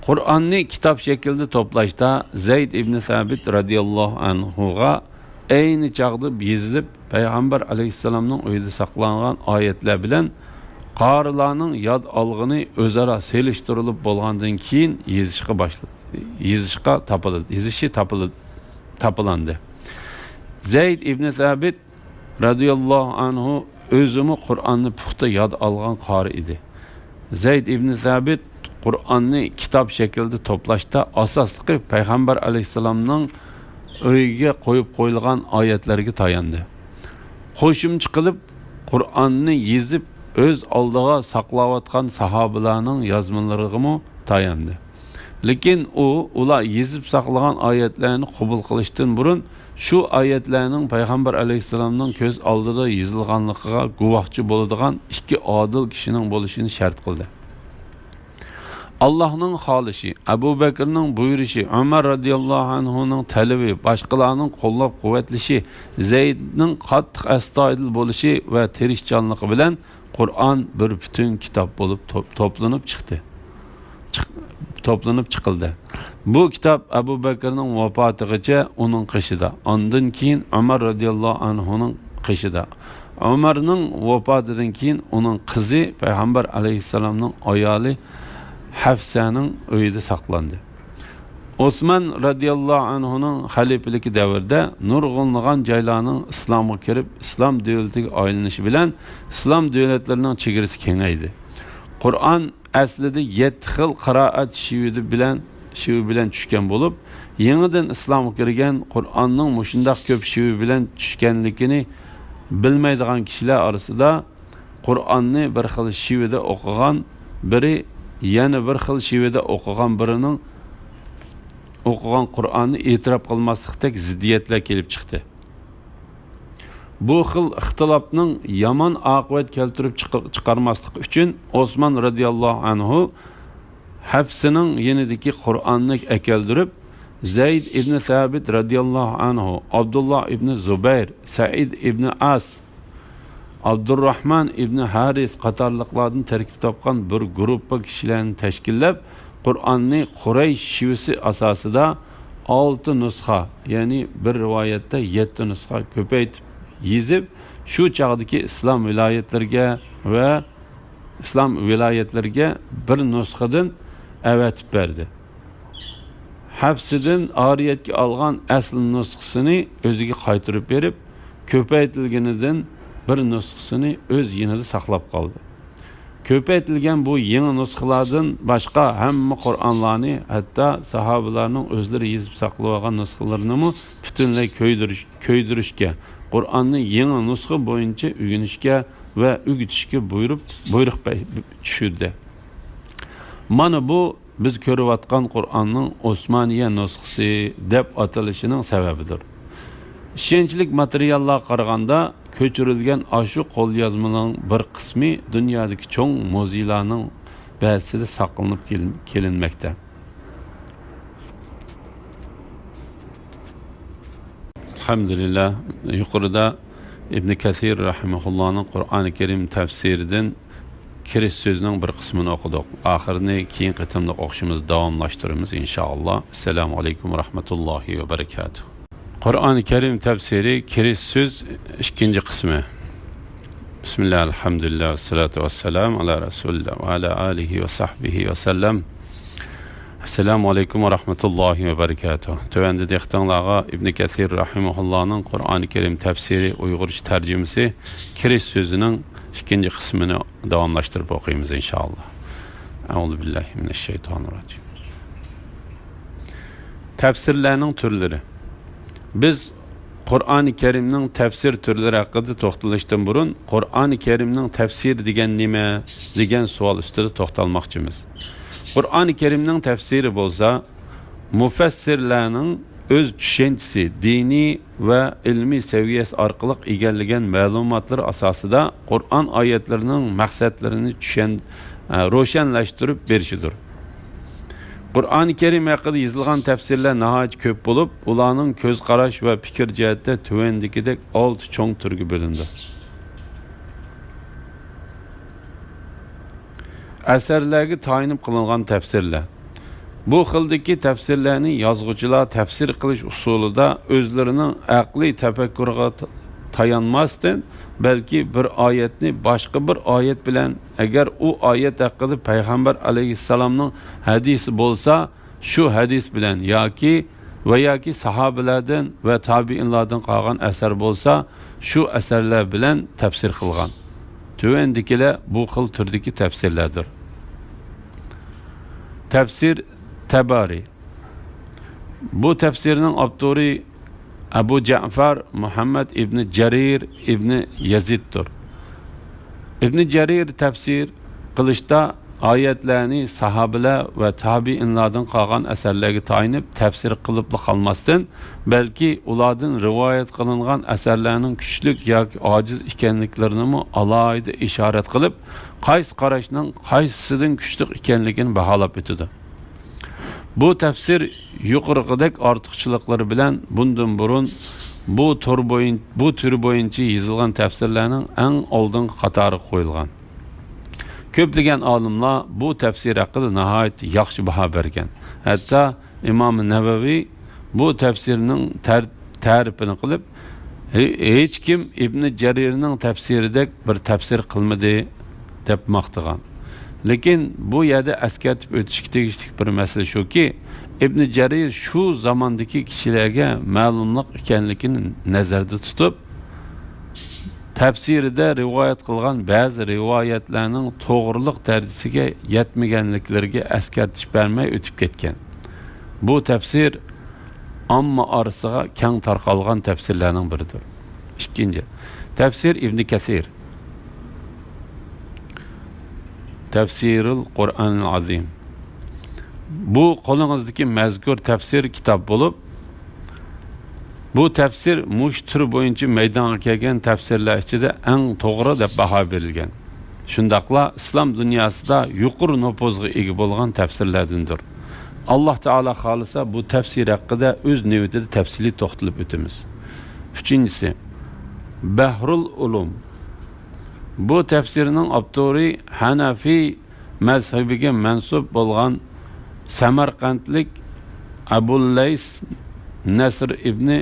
قۇرئاننى كىتاب شەكلىدە توپلاشتا زەيد ئىبنى سابىت رەزىياللاھۇ ئەنھۇغا ئەينى چاغدا يېزىلىپ، پەيغەمبەر ئەلەيھىسسالامنىڭ ئۆيىدە ساقلانغان ئايەتلەر بىلەن قارىلارنىڭ ياد ئالغىنى ئۆزئارا سېلىشتۇرۇلۇپ بولغاندىن كېيىن يېزىشقا باشلا-، يېزىشقا تاپىلىدى، يېزىشى تاپىلىدى، تاپىلاندى. زەيد ئىبنى سابىت رەزىياللاھۇ ئەنھۇ ئۆزىمۇ قۇرئاننى پۇختا ياد ئالغان قارى ئىدى. زەيد ئىبنى سابىت قۇرئاننى كىتاب شەكلىدە توپلاشتا ئاساسلىقى پەيغەمبەر ئەلەيھىسسالامنىڭ ئۆيىگە قويۇپ قويۇلغان ئايەتلەرگە تاياندى. قوشۇمچە قىلىپ، قۇرئاننى يېزىپ، ئۆز ئالدىغا ساقلاۋاتقان ساھابىلارنىڭ يازمىلىرىغىمۇ تاياندى. لېكىن ئۇ، ئۇلار يېزىپ ساقلىغان ئايەتلەرنى قوبۇل قىلىشتىن بۇرۇن، شۇ ئايەتلەرنىڭ پەيغەمبەر ئەلەيھىسسالامنىڭ كۆز ئالدىدا يېزىلغانلىقىغا گۇۋاھچى بولىدىغان ئىككى ئادىل كىشىنىڭ بولۇشىنى شەرت قىلدى. ئاللاھنىڭ خالىشى، ئەبۇ بەكرىنىڭ بۇيرۇشى، ئۆمەر رەزىياللاھۇ ئەنھۇنىڭ تەلىپى، باشقىلارنىڭ قوللاپ-قۇۋۋەتلىشى، زەيدنىڭ قاتتىق ئەستايىدىل بولۇشى ۋە تىرىشچانلىقى بىلەن قۇرئان بىر پۈتۈن كىتاب بولۇپ توپ-، توپلىنىپ چىقتى. چىق-، توپلىنىپ چىقىلدى. بۇ كىتاب ئەبۇ بەكرىنىڭ ۋاپاتىغىچە ئۇنىڭ قېشىدا، ئاندىن كېيىن ئۆمەر رەزىياللاھۇ ئەنھۇنىڭ قېشىدا، ئۆمەرنىڭ ۋاپاتىدىن كېيىن ئۇنىڭ قىزى پەيغەمبەر ئەلەيھىسسالامنىڭ ئايالى ھەفسەنىڭ ئۆيىدە ساقلاندى. ئوسمان رەزىياللاھۇ ئەنھۇنىڭ خەلىپىلىكى دەۋرىدە نۇرغۇنلىغان جايلارنىڭ ئىسلامغا كىرىپ، ئىسلام دۆلىتىگە ئايلىنىشى بىلەن ئىسلام دۆلەتلىرىنىڭ چېگرىسى كېڭەيدى. قۇرئان ئەسلىدە يەتتە خىل قىرائەت شېۋىدە بىلەن، شېۋە بىلەن چۈشكەن بولۇپ، يېڭىدىن ئىسلامغا كىرگەن قۇرئاننىڭ مۇشۇنداق كۆپ شېۋە بىلەن چۈشكەنلىكىنى بىلمەيدىغان كىشىلەر ئارىسىدا قۇرئاننى بىر خىل شېۋىدە ئوقۇغان بىرى يەنە بىر خىل شېۋىدە ئوقۇغان بىرىنىڭ ئوقۇغان قۇرئاننى ئېتىراپ قىلماسلىقتەك زىددىيەتلەر كېلىپ چىقتى. بۇ خىل ئىختىلاپنىڭ يامان ئاقىۋەت كەلتۈرۈپ چىقار-، چىقارماسلىقى ئۈچۈن ئوسمان رەزىياللاھۇ ئەنھۇ ھەپسىنىڭ يېنىدىكى قۇرئاننى ئەكەلدۈرۈپ، زەيد ئىبنى سابىت رەزىياللاھۇ ئەنھۇ، ئابدۇللا ئىبنى زۇبەير، سەئىد ئىبنى ئاس، ئابدۇرراھمان ئىبنى ھارىس قاتارلىقلاردىن تەركىب تاپقان بىر گۇرۇپپا كىشىلەرنى تەشكىللەپ، قۇرئاننى قۇرەيش شىۋىسى ئاساسىدا ئالتە نۇسخا، يەنى بىر رىۋايەتتە يەتتە نۇسخا كۆپەيتىپ يېزىپ، شۇ چاغدىكى ئىسلام ۋىلايەتلىرىگە ۋە ئىسلام ۋىلايەتلىرىگە بىر نۇسخىدىن ئەۋەتىپ بەردى. ھەپسىدىن ئارىيەتكە ئالغان ئەسلى نۇسخىسىنى ئۆزىگە قايتۇرۇپ بېرىپ، كۆپەيتىلگىنىدىن بىر نۇسخىسىنى ئۆز يېنىدا ساقلاپ قالدى. كۆپەيتىلگەن بۇ يېڭى نۇسخىلاردىن باشقا ھەممە قۇرئانلارنى، ھەتتا ساھابىلارنىڭ ئۆزلىرى يېزىپ ساقلىۋالغان نۇسخىلىرىنىمۇ پۈتۈنلەي كۆيدۈرۈش-، كۆيدۈرۈشكە، قۇرئاننى يېڭى نۇسخا بويىچە ئۆگىنىشكە ۋە ئۆگىتىشكە بۇيرۇپ، بۇيرۇق بە-، چۈشۈردى. مانا بۇ بىز كۆرۈۋاتقان قۇرئاننىڭ ئوسمانىيە نۇسخىسى دەپ ئاتىلىشىنىڭ سەۋەبىدۇر. ئىشەنچلىك ماتېرىياللارغا قارىغاندا، كۆچۈرۈلگەن ئاشۇ قوليازمىنىڭ بىر قىسمى دۇنيادىكى چوڭ مۇزېيلارنىڭ بەزىسىدە ساقلىنىپ كېلىن-، كېلىنمەكتە. ئەلھەمدۇلىللا، يۇقىرىدا ئىبنى كەسىر رەھىمەھۇللانىڭ قۇرئانى كەرىم تەپسىرىدىن كىرىش سۆزىنىڭ بىر قىسمىنى ئوقۇدۇق. ئاخىرىنى كېيىنكى قېتىملىق ئوقۇشىمىزدا داۋاملاشتۇرىمىز، ئىنشائاللا. ئەسسالامۇ ئەلەيكۇم ۋە رەھمەتۇللاھى ۋە بەرىكاتۇھ. قۇرئانى كەرىم تەپسىرى، كىرىش سۆز، ئىككىنچى قىسمى. بىسمىللا، ئەلھەمدۇلىللا، ۋەسسالاتۇ ۋەسسالامۇ ئالا رەسۇلىللا ۋە ئالا ئالىھى ۋە سەھبىھى ۋە سەللەم. ئەسسالامۇ ئەلەيكۇم ۋە رەھمەتۇللاھى ۋە بەرىكاتۇھ. تۆۋەندە دىققىتىڭلارغا ئىبنى كەسىر رەھىمەھۇللانىڭ قۇرئانى كەرىم تەپسىرى ئۇيغۇرچە تەرجىمىسى، كىرىش سۆزىنىڭ ئىككىنچى قىسمىنى داۋاملاشتۇرۇپ ئوقۇيمىز، ئىنشائاللا. ئەئۇزۇ بىللاھى مىنەششەيتانىر راجىم. تەپسىرلەرنىڭ تۈرلىرى. بىز قۇرئانى كەرىمنىڭ تەپسىر تۈرلىرى ھەققىدە توختىلىشتىن بۇرۇن، قۇرئانى كەرىمنىڭ تەپسىرى دېگەن نېمە؟ دېگەن سوئال ئۈستىدە توختالماقچىمىز. قۇرئانى كەرىمنىڭ تەپسىرى بولسا، مۇفەسسىرلەرنىڭ ئۆز چۈشەنچىسى، دىنىي ۋە ئىلمىي سەۋىيەسى ئارقىلىق ئىگىلىگەن مەلۇماتلىرى ئاساسىدا قۇرئان ئايەتلىرىنىڭ مەقسەتلىرىنى چۈشەن-، ئە، روشەنلەشتۈرۈپ بېرىشىدۇر. قۇرئانى كەرىم ھەققىدە يېزىلغان تەپسىرلەر ناھايىتى كۆپ بولۇپ، ئۇلارنىڭ كۆز قاراش ۋە پىكىر جەھەتتە تۆۋەندىكىدەك ئالتە چوڭ تۈرگە بۆلۈنىدۇ. ئەسەرلەرگە تايىنىپ قىلىنغان تەپسىرلەر. بۇ خىلدىكى تەپسىرلەرنى يازغۇچىلار تەپسىر قىلىش ئۇسۇلىدا ئۆزلىرىنىڭ ئەقلىي تەپەككۇرىغا تا-، تايانماستىن، بەلكى بىر ئايەتنى باشقا بىر ئايەت بىلەن، ئەگەر ئۇ ئايەت ھەققىدە پەيغەمبەر ئەلەيھىسسالامنىڭ ھەدىسى بولسا، شۇ ھەدىس بىلەن ياكى ۋە ياكى ساھابىلەردىن ۋە تابىئىنلاردىن قالغان ئەسەر بولسا، شۇ ئەسەرلەر بىلەن تەپسىر قىلغان. تۆۋەندىكىلەر بۇ خىل تۈردىكى تەپسىرلەردۇر. تەپسىر تەبارى. بۇ تەپسىرنىڭ ئاپتورى ئەبۇ جەئفەر مۇھەممەد ئىبنى جەرىر ئىبنى يەزىدتۇر. ئىبنى جەرىر تەپسىر قىلىشتا ئايەتلەرنى ساھابىلەر ۋە تابىئىنلاردىن قالغان ئەسەرلەرگە تايىنىپ تەپسىر قىلىپلا قالماستىن، بەلكى ئۇلاردىن رىۋايەت قىلىنغان ئەسەرلەرنىڭ كۈچلۈك ياكى ئاجىز ئىكەنلىكلىرىنىمۇ ئالاھىدە ئىشارەت قىلىپ، قايسى قاراشنىڭ قايسىسىدىن كۈچلۈك ئىكەنلىكىنى باھالاپ ئۆتىدۇ. بۇ تەپسىر يۇقىرىقىدەك ئارتۇقچىلىقلىرى بىلەن بۇندىن بۇرۇن بۇ تۈر بويىن-، بۇ تۈر بويىچە يېزىلغان تەپسىرلەرنىڭ ئەڭ ئالدىنقى قاتارىغا قويۇلغان. كۆپلىگەن ئالىملار بۇ تەپسىر ھەققىدە ناھايىتى ياخشى باھا بەرگەن. ھەتتا ئىمام نەۋەۋى بۇ تەپسىرنىڭ تەر-، تەرىپىنى قىلىپ، ھې-، ھېچكىم ئىبنى جەرىرنىڭ تەپسىرىدەك بىر تەپسىر قىلمىدى، دەپ ماختىغان. لېكىن بۇ يەردە ئەسكەرتىپ ئۆتۈشكە تېگىشلىك بىر مەسىلە شۇكى، ئىبنى جەرىر شۇ زاماندىكى كىشىلەرگە مەلۇملۇق ئىكەنلىكىنى نەزەردە تۇتۇپ، تەپسىرىدە رىۋايەت قىلغان بەزى رىۋايەتلەرنىڭ توغرىلىق دەرىجىسىگە يەتمىگەنلىكلىرىگە ئەسكەرتىش بەرمەي ئۆتۈپ كەتكەن. بۇ تەپسىر ئامما ئارىسىغا كەڭ تارقالغان تەپسىرلەرنىڭ بىرىدۇر. ئىككىنچى، تەپسىر ئىبنى كەسىر. تەفسىرۇل قۇرئانىل ئازىم. بۇ قولىڭىزدىكى مەزكۇر تەپسىر كىتاب بولۇپ، بۇ تەپسىر مۇشۇ تۈر بويىچە مەيدانغا كەلگەن تەپسىرلەر ئىچىدە ئەڭ توغرا دەپ باھا بېرىلگەن. شۇنداقلا ئىسلام دۇنياسىدا يۇقىرى نوپۇزغا ئىگە بولغان تەپسىرلەردىندۇر. ئاللاھ تائالا خالىسا، بۇ تەپسىر ھەققىدە ئۆز نۆۋىتىدە تەپسىلىي توختىلىپ ئۆتىمىز. ئۈچىنچىسى، بەھرۇل ئۇلۇم. بۇ تەپسىرنىڭ ئاپتورى ھەنەفىي مەزھىپىگە مەنسۇپ بولغان سەمەرقەنتلىك ئەبۇللەيس نەسر ئىبنى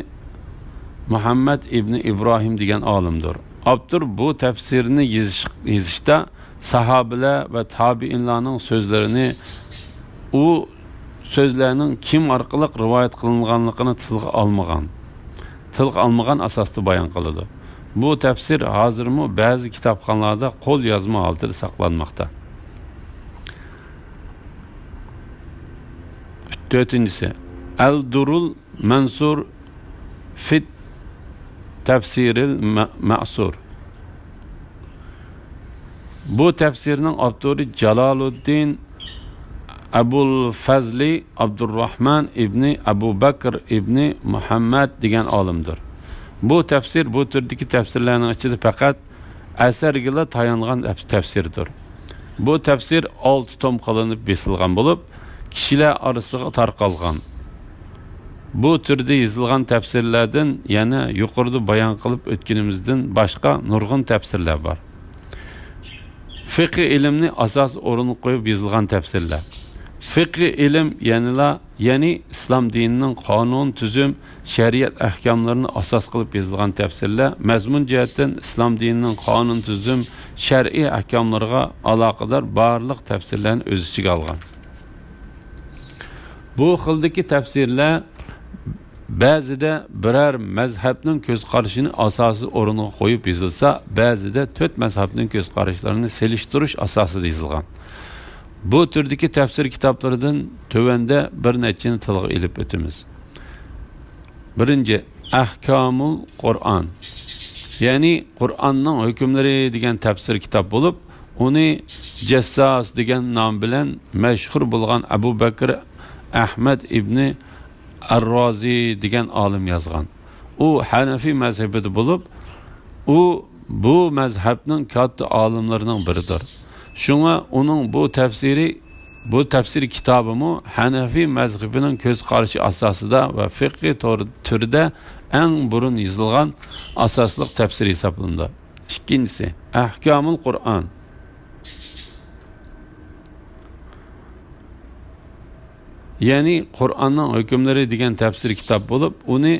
مۇھەممەد ئىبنى ئىبراھىم دېگەن ئالىمدۇر. ئاپتور بۇ تەپسىرنى يېزىش-، يېزىشتا ساھابىلەر ۋە تابىئىنلارنىڭ سۆزلىرىنى، ئۇ سۆزلەرنىڭ كىم ئارقىلىق رىۋايەت قىلىنغانلىقىنى تىلغا ئالمىغان، تىلغا ئالمىغان ئاساستا بايان قىلىدۇ. بۇ تەپسىر ھازىرمۇ بەزى كىتابخانىلاردا قول يازما ھالىتىدە ساقلانماقتا. تۆتىنچىسى، ئەل دۇرۇل مەنسۇر فىت تەفسىرىل مە-، مەسۇر. بۇ تەپسىرنىڭ ئاپتورى جالالۇددىن ئەبۇل فەزلى ئابدۇرراھمان ئىبنى ئەبۇ بەكر ئىبنى مۇھەممەد دېگەن ئالىمدۇر. بۇ تەپسىر بۇ تۈردىكى تەپسىرلەرنىڭ ئىچىدە پەقەت ئەسەرگىلا تايانغان تەپ-، تەپسىردۇر. بۇ تەپسىر ئالتە توم قىلىنىپ بېسىلغان بولۇپ، كىشىلەر ئارىسىغا تارقالغان. بۇ تۈردە يېزىلغان تەپسىرلەردىن يەنە يۇقىرىدا بايان قىلىپ ئۆتكىنىمىزدىن باشقا نۇرغۇن تەپسىرلەر بار. فىقھى ئىلىمنى ئاساسىي ئورۇنغا قويۇپ يېزىلغان تەپسىرلەر. فىقھى ئىلىم يەنىلا، يەنى ئىسلام دىنىنىڭ قانۇن، تۈزۈم، شەرىئەت ئەھكاملىرىنى ئاساس قىلىپ يېزىلغان تەپسىرلەر مەزمۇن جەھەتتىن ئىسلام دىنىنىڭ قانۇن، تۈزۈم، شەرئىي ئەھكاملىرىغا ئالاقىدار بارلىق تەپسىرلەرنى ئۆز ئىچىگە ئالغان. بۇ خىلدىكى تەپسىرلەر بەزىدە بىرەر مەزھەپنىڭ كۆز قارىشىنى ئاساسىي ئورۇنغا قويۇپ يېزىلسا، بەزىدە تۆت مەزھەپنىڭ كۆز قاراشلىرىنى سېلىشتۇرۇش ئاساسىدا يېزىلغان. بۇ تۈردىكى تەپسىر كىتابلىرىدىن تۆۋەندە بىر نەچچىنى تىلغا ئېلىپ ئۆتىمىز. بىرىنچى، ئەھكامۇل قۇرئان، يەنى قۇرئاننىڭ ھۆكۈملىرى دېگەن تەپسىر كىتاب بولۇپ، ئۇنى جەسساس دېگەن نام بىلەن مەشھۇر بولغان ئەبۇ بەكرى ئەھمەد ئىبنى ئەررازى دېگەن ئالىم يازغان. ئۇ ھەنەفىي مەزھىپىدە بولۇپ، ئۇ بۇ مەزھەپنىڭ كاتتا ئالىملىرىنىڭ بىرىدۇر. شۇڭا ئۇنىڭ بۇ تەپسىرى، بۇ تەپسىر كىتابىمۇ ھەنەفىي مەزھىپىنىڭ كۆز قارىشى ئاساسىدا ۋە فىقھىي تور-، تۈردە ئەڭ بۇرۇن يېزىلغان ئاساسلىق تەپسىر ھېسابلىنىدۇ. ئىككىنچىسى، ئەھكامۇل قۇرئان، يەنى قۇرئاننىڭ ھۆكۈملىرى دېگەن تەپسىر كىتاب بولۇپ، ئۇنى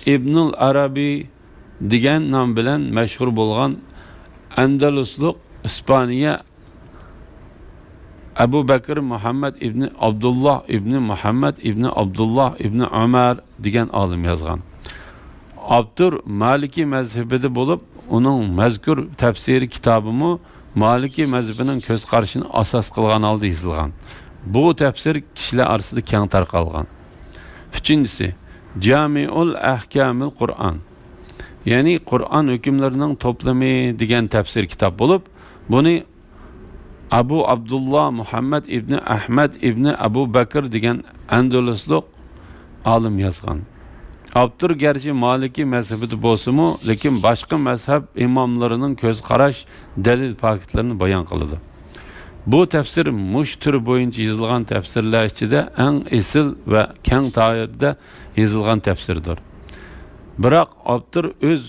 ئىبنۇل ئەرەبىي دېگەن نام بىلەن مەشھۇر بولغان ئەندەلۇسلۇق ئىسپانىيە ئەبۇ بەكىر مۇھەممەد ئىبنى ئابدۇللاھ ئىبنى مۇھەممەد ئىبنى ئابدۇللاھ ئىبنى ئۆمەر دېگەن ئالىم يازغان. ئاپتور مالىكىي مەزھىپىدە بولۇپ، ئۇنىڭ مەزكۇر تەپسىرى كىتابىمۇ مالىكىي مەزھىپىنىڭ كۆز قارىشىنى ئاساس قىلغان ھالدا يېزىلغان. بۇ تەپسىر كىشىلەر ئارىسىدا كەڭ تارقالغان. ئۈچىنچىسى، جامىئۇل ئەھكامىل قۇرئان، يەنى قۇرئان ھۆكۈملىرىنىڭ توپلىمى دېگەن تەپسىر كىتاب بولۇپ، بۇنى ئەبۇ ئابدۇللا مۇھەممەد ئىبنى ئەھمەد ئىبنى ئەبۇ بەكىر دېگەن ئەندەلۇسلۇق ئالىم يازغان. ئاپتور گەرچە مالىكىي مەزھىپىدە بولسىمۇ، لېكىن باشقا مەزھەپ ئىماملىرىنىڭ كۆز قاراش، دەلىل پاكىتلىرىنى بايان قىلىدۇ. بۇ تەپسىر مۇشۇ تۈر بويىچە يېزىلغان تەپسىرلەر ئىچىدە ئەڭ ئېسىل ۋە كەڭ دائىرىدە يېزىلغان تەپسىردۇر. بىراق ئاپتور ئۆز،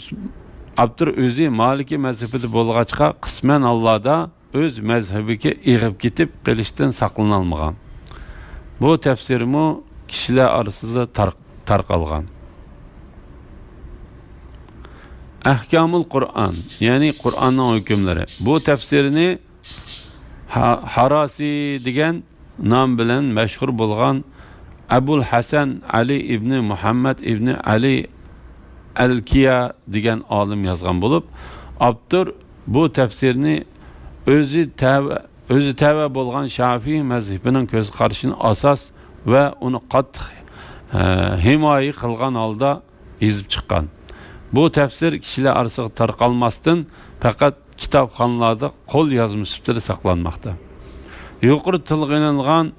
ئاپتور ئۆزى مالىكىي مەزھىپىدە بولغاچقا، قىسمەن ھاللاردا ئۆز مەزھىپىگە ئېغىپ كېتىپ قېلىشتىن ساقلىنالمىغان. بۇ تەپسىرمۇ كىشىلەر ئارىسىدا تار-، تارقالغان. ئەھكامۇل قۇرئان، يەنى قۇرئاننىڭ ھۆكۈملىرى. بۇ تەپسىرنى ھا-، ھاراسى دېگەن نام بىلەن مەشھۇر بولغان ئەبۇل ھەسەن ئەلى ئىبنى مۇھەممەد ئىبنى ئەلى ئەلكىيا دېگەن ئالىم يازغان بولۇپ، ئاپتور بۇ تەپسىرنى ئۆزى تەۋە، ئۆزى تەۋە بولغان شافىي مەزھىپىنىڭ كۆز قارىشىنى ئاساس ۋە ئۇنى قاتتىق، ئە، ھىمايە قىلغان ھالدا يېزىپ چىققان. بۇ تەپسىر كىشىلەر ئارىسىغا تارقالماستىن، پەقەت كىتابخانىلاردا قول يازما سۈپىتىدە ساقلانماقتا. يۇقىرىدا تىلغا ئېلىنغان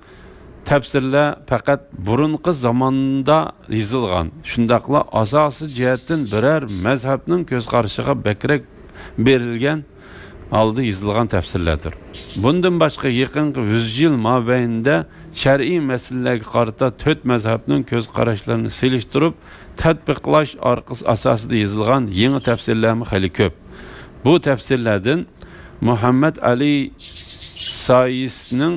تەپسىرلەر پەقەت بۇرۇنقى زاماندا يېزىلغان، شۇنداقلا ئاساسىي جەھەتتىن بىرەر مەزھەپنىڭ كۆز قارىشىغا بەكرەك بېرىلگەن ھالدا يېزىلغان تەپسىرلەردۇر. بۇندىن باشقا، يېقىنقى يۈز يىل مابەينىدە شەرئىي مەسىلىلەرگە قارىتا تۆت مەزھەپنىڭ كۆز قاراشلىرىنى سېلىشتۇرۇپ، تەتبىقلاش ئارقىسى ئاساسىدا يېزىلغان يېڭى تەپسىرلەرمۇ خېلى كۆپ. بۇ تەپسىرلەردىن مۇھەممەد ئەلى سايىسنىڭ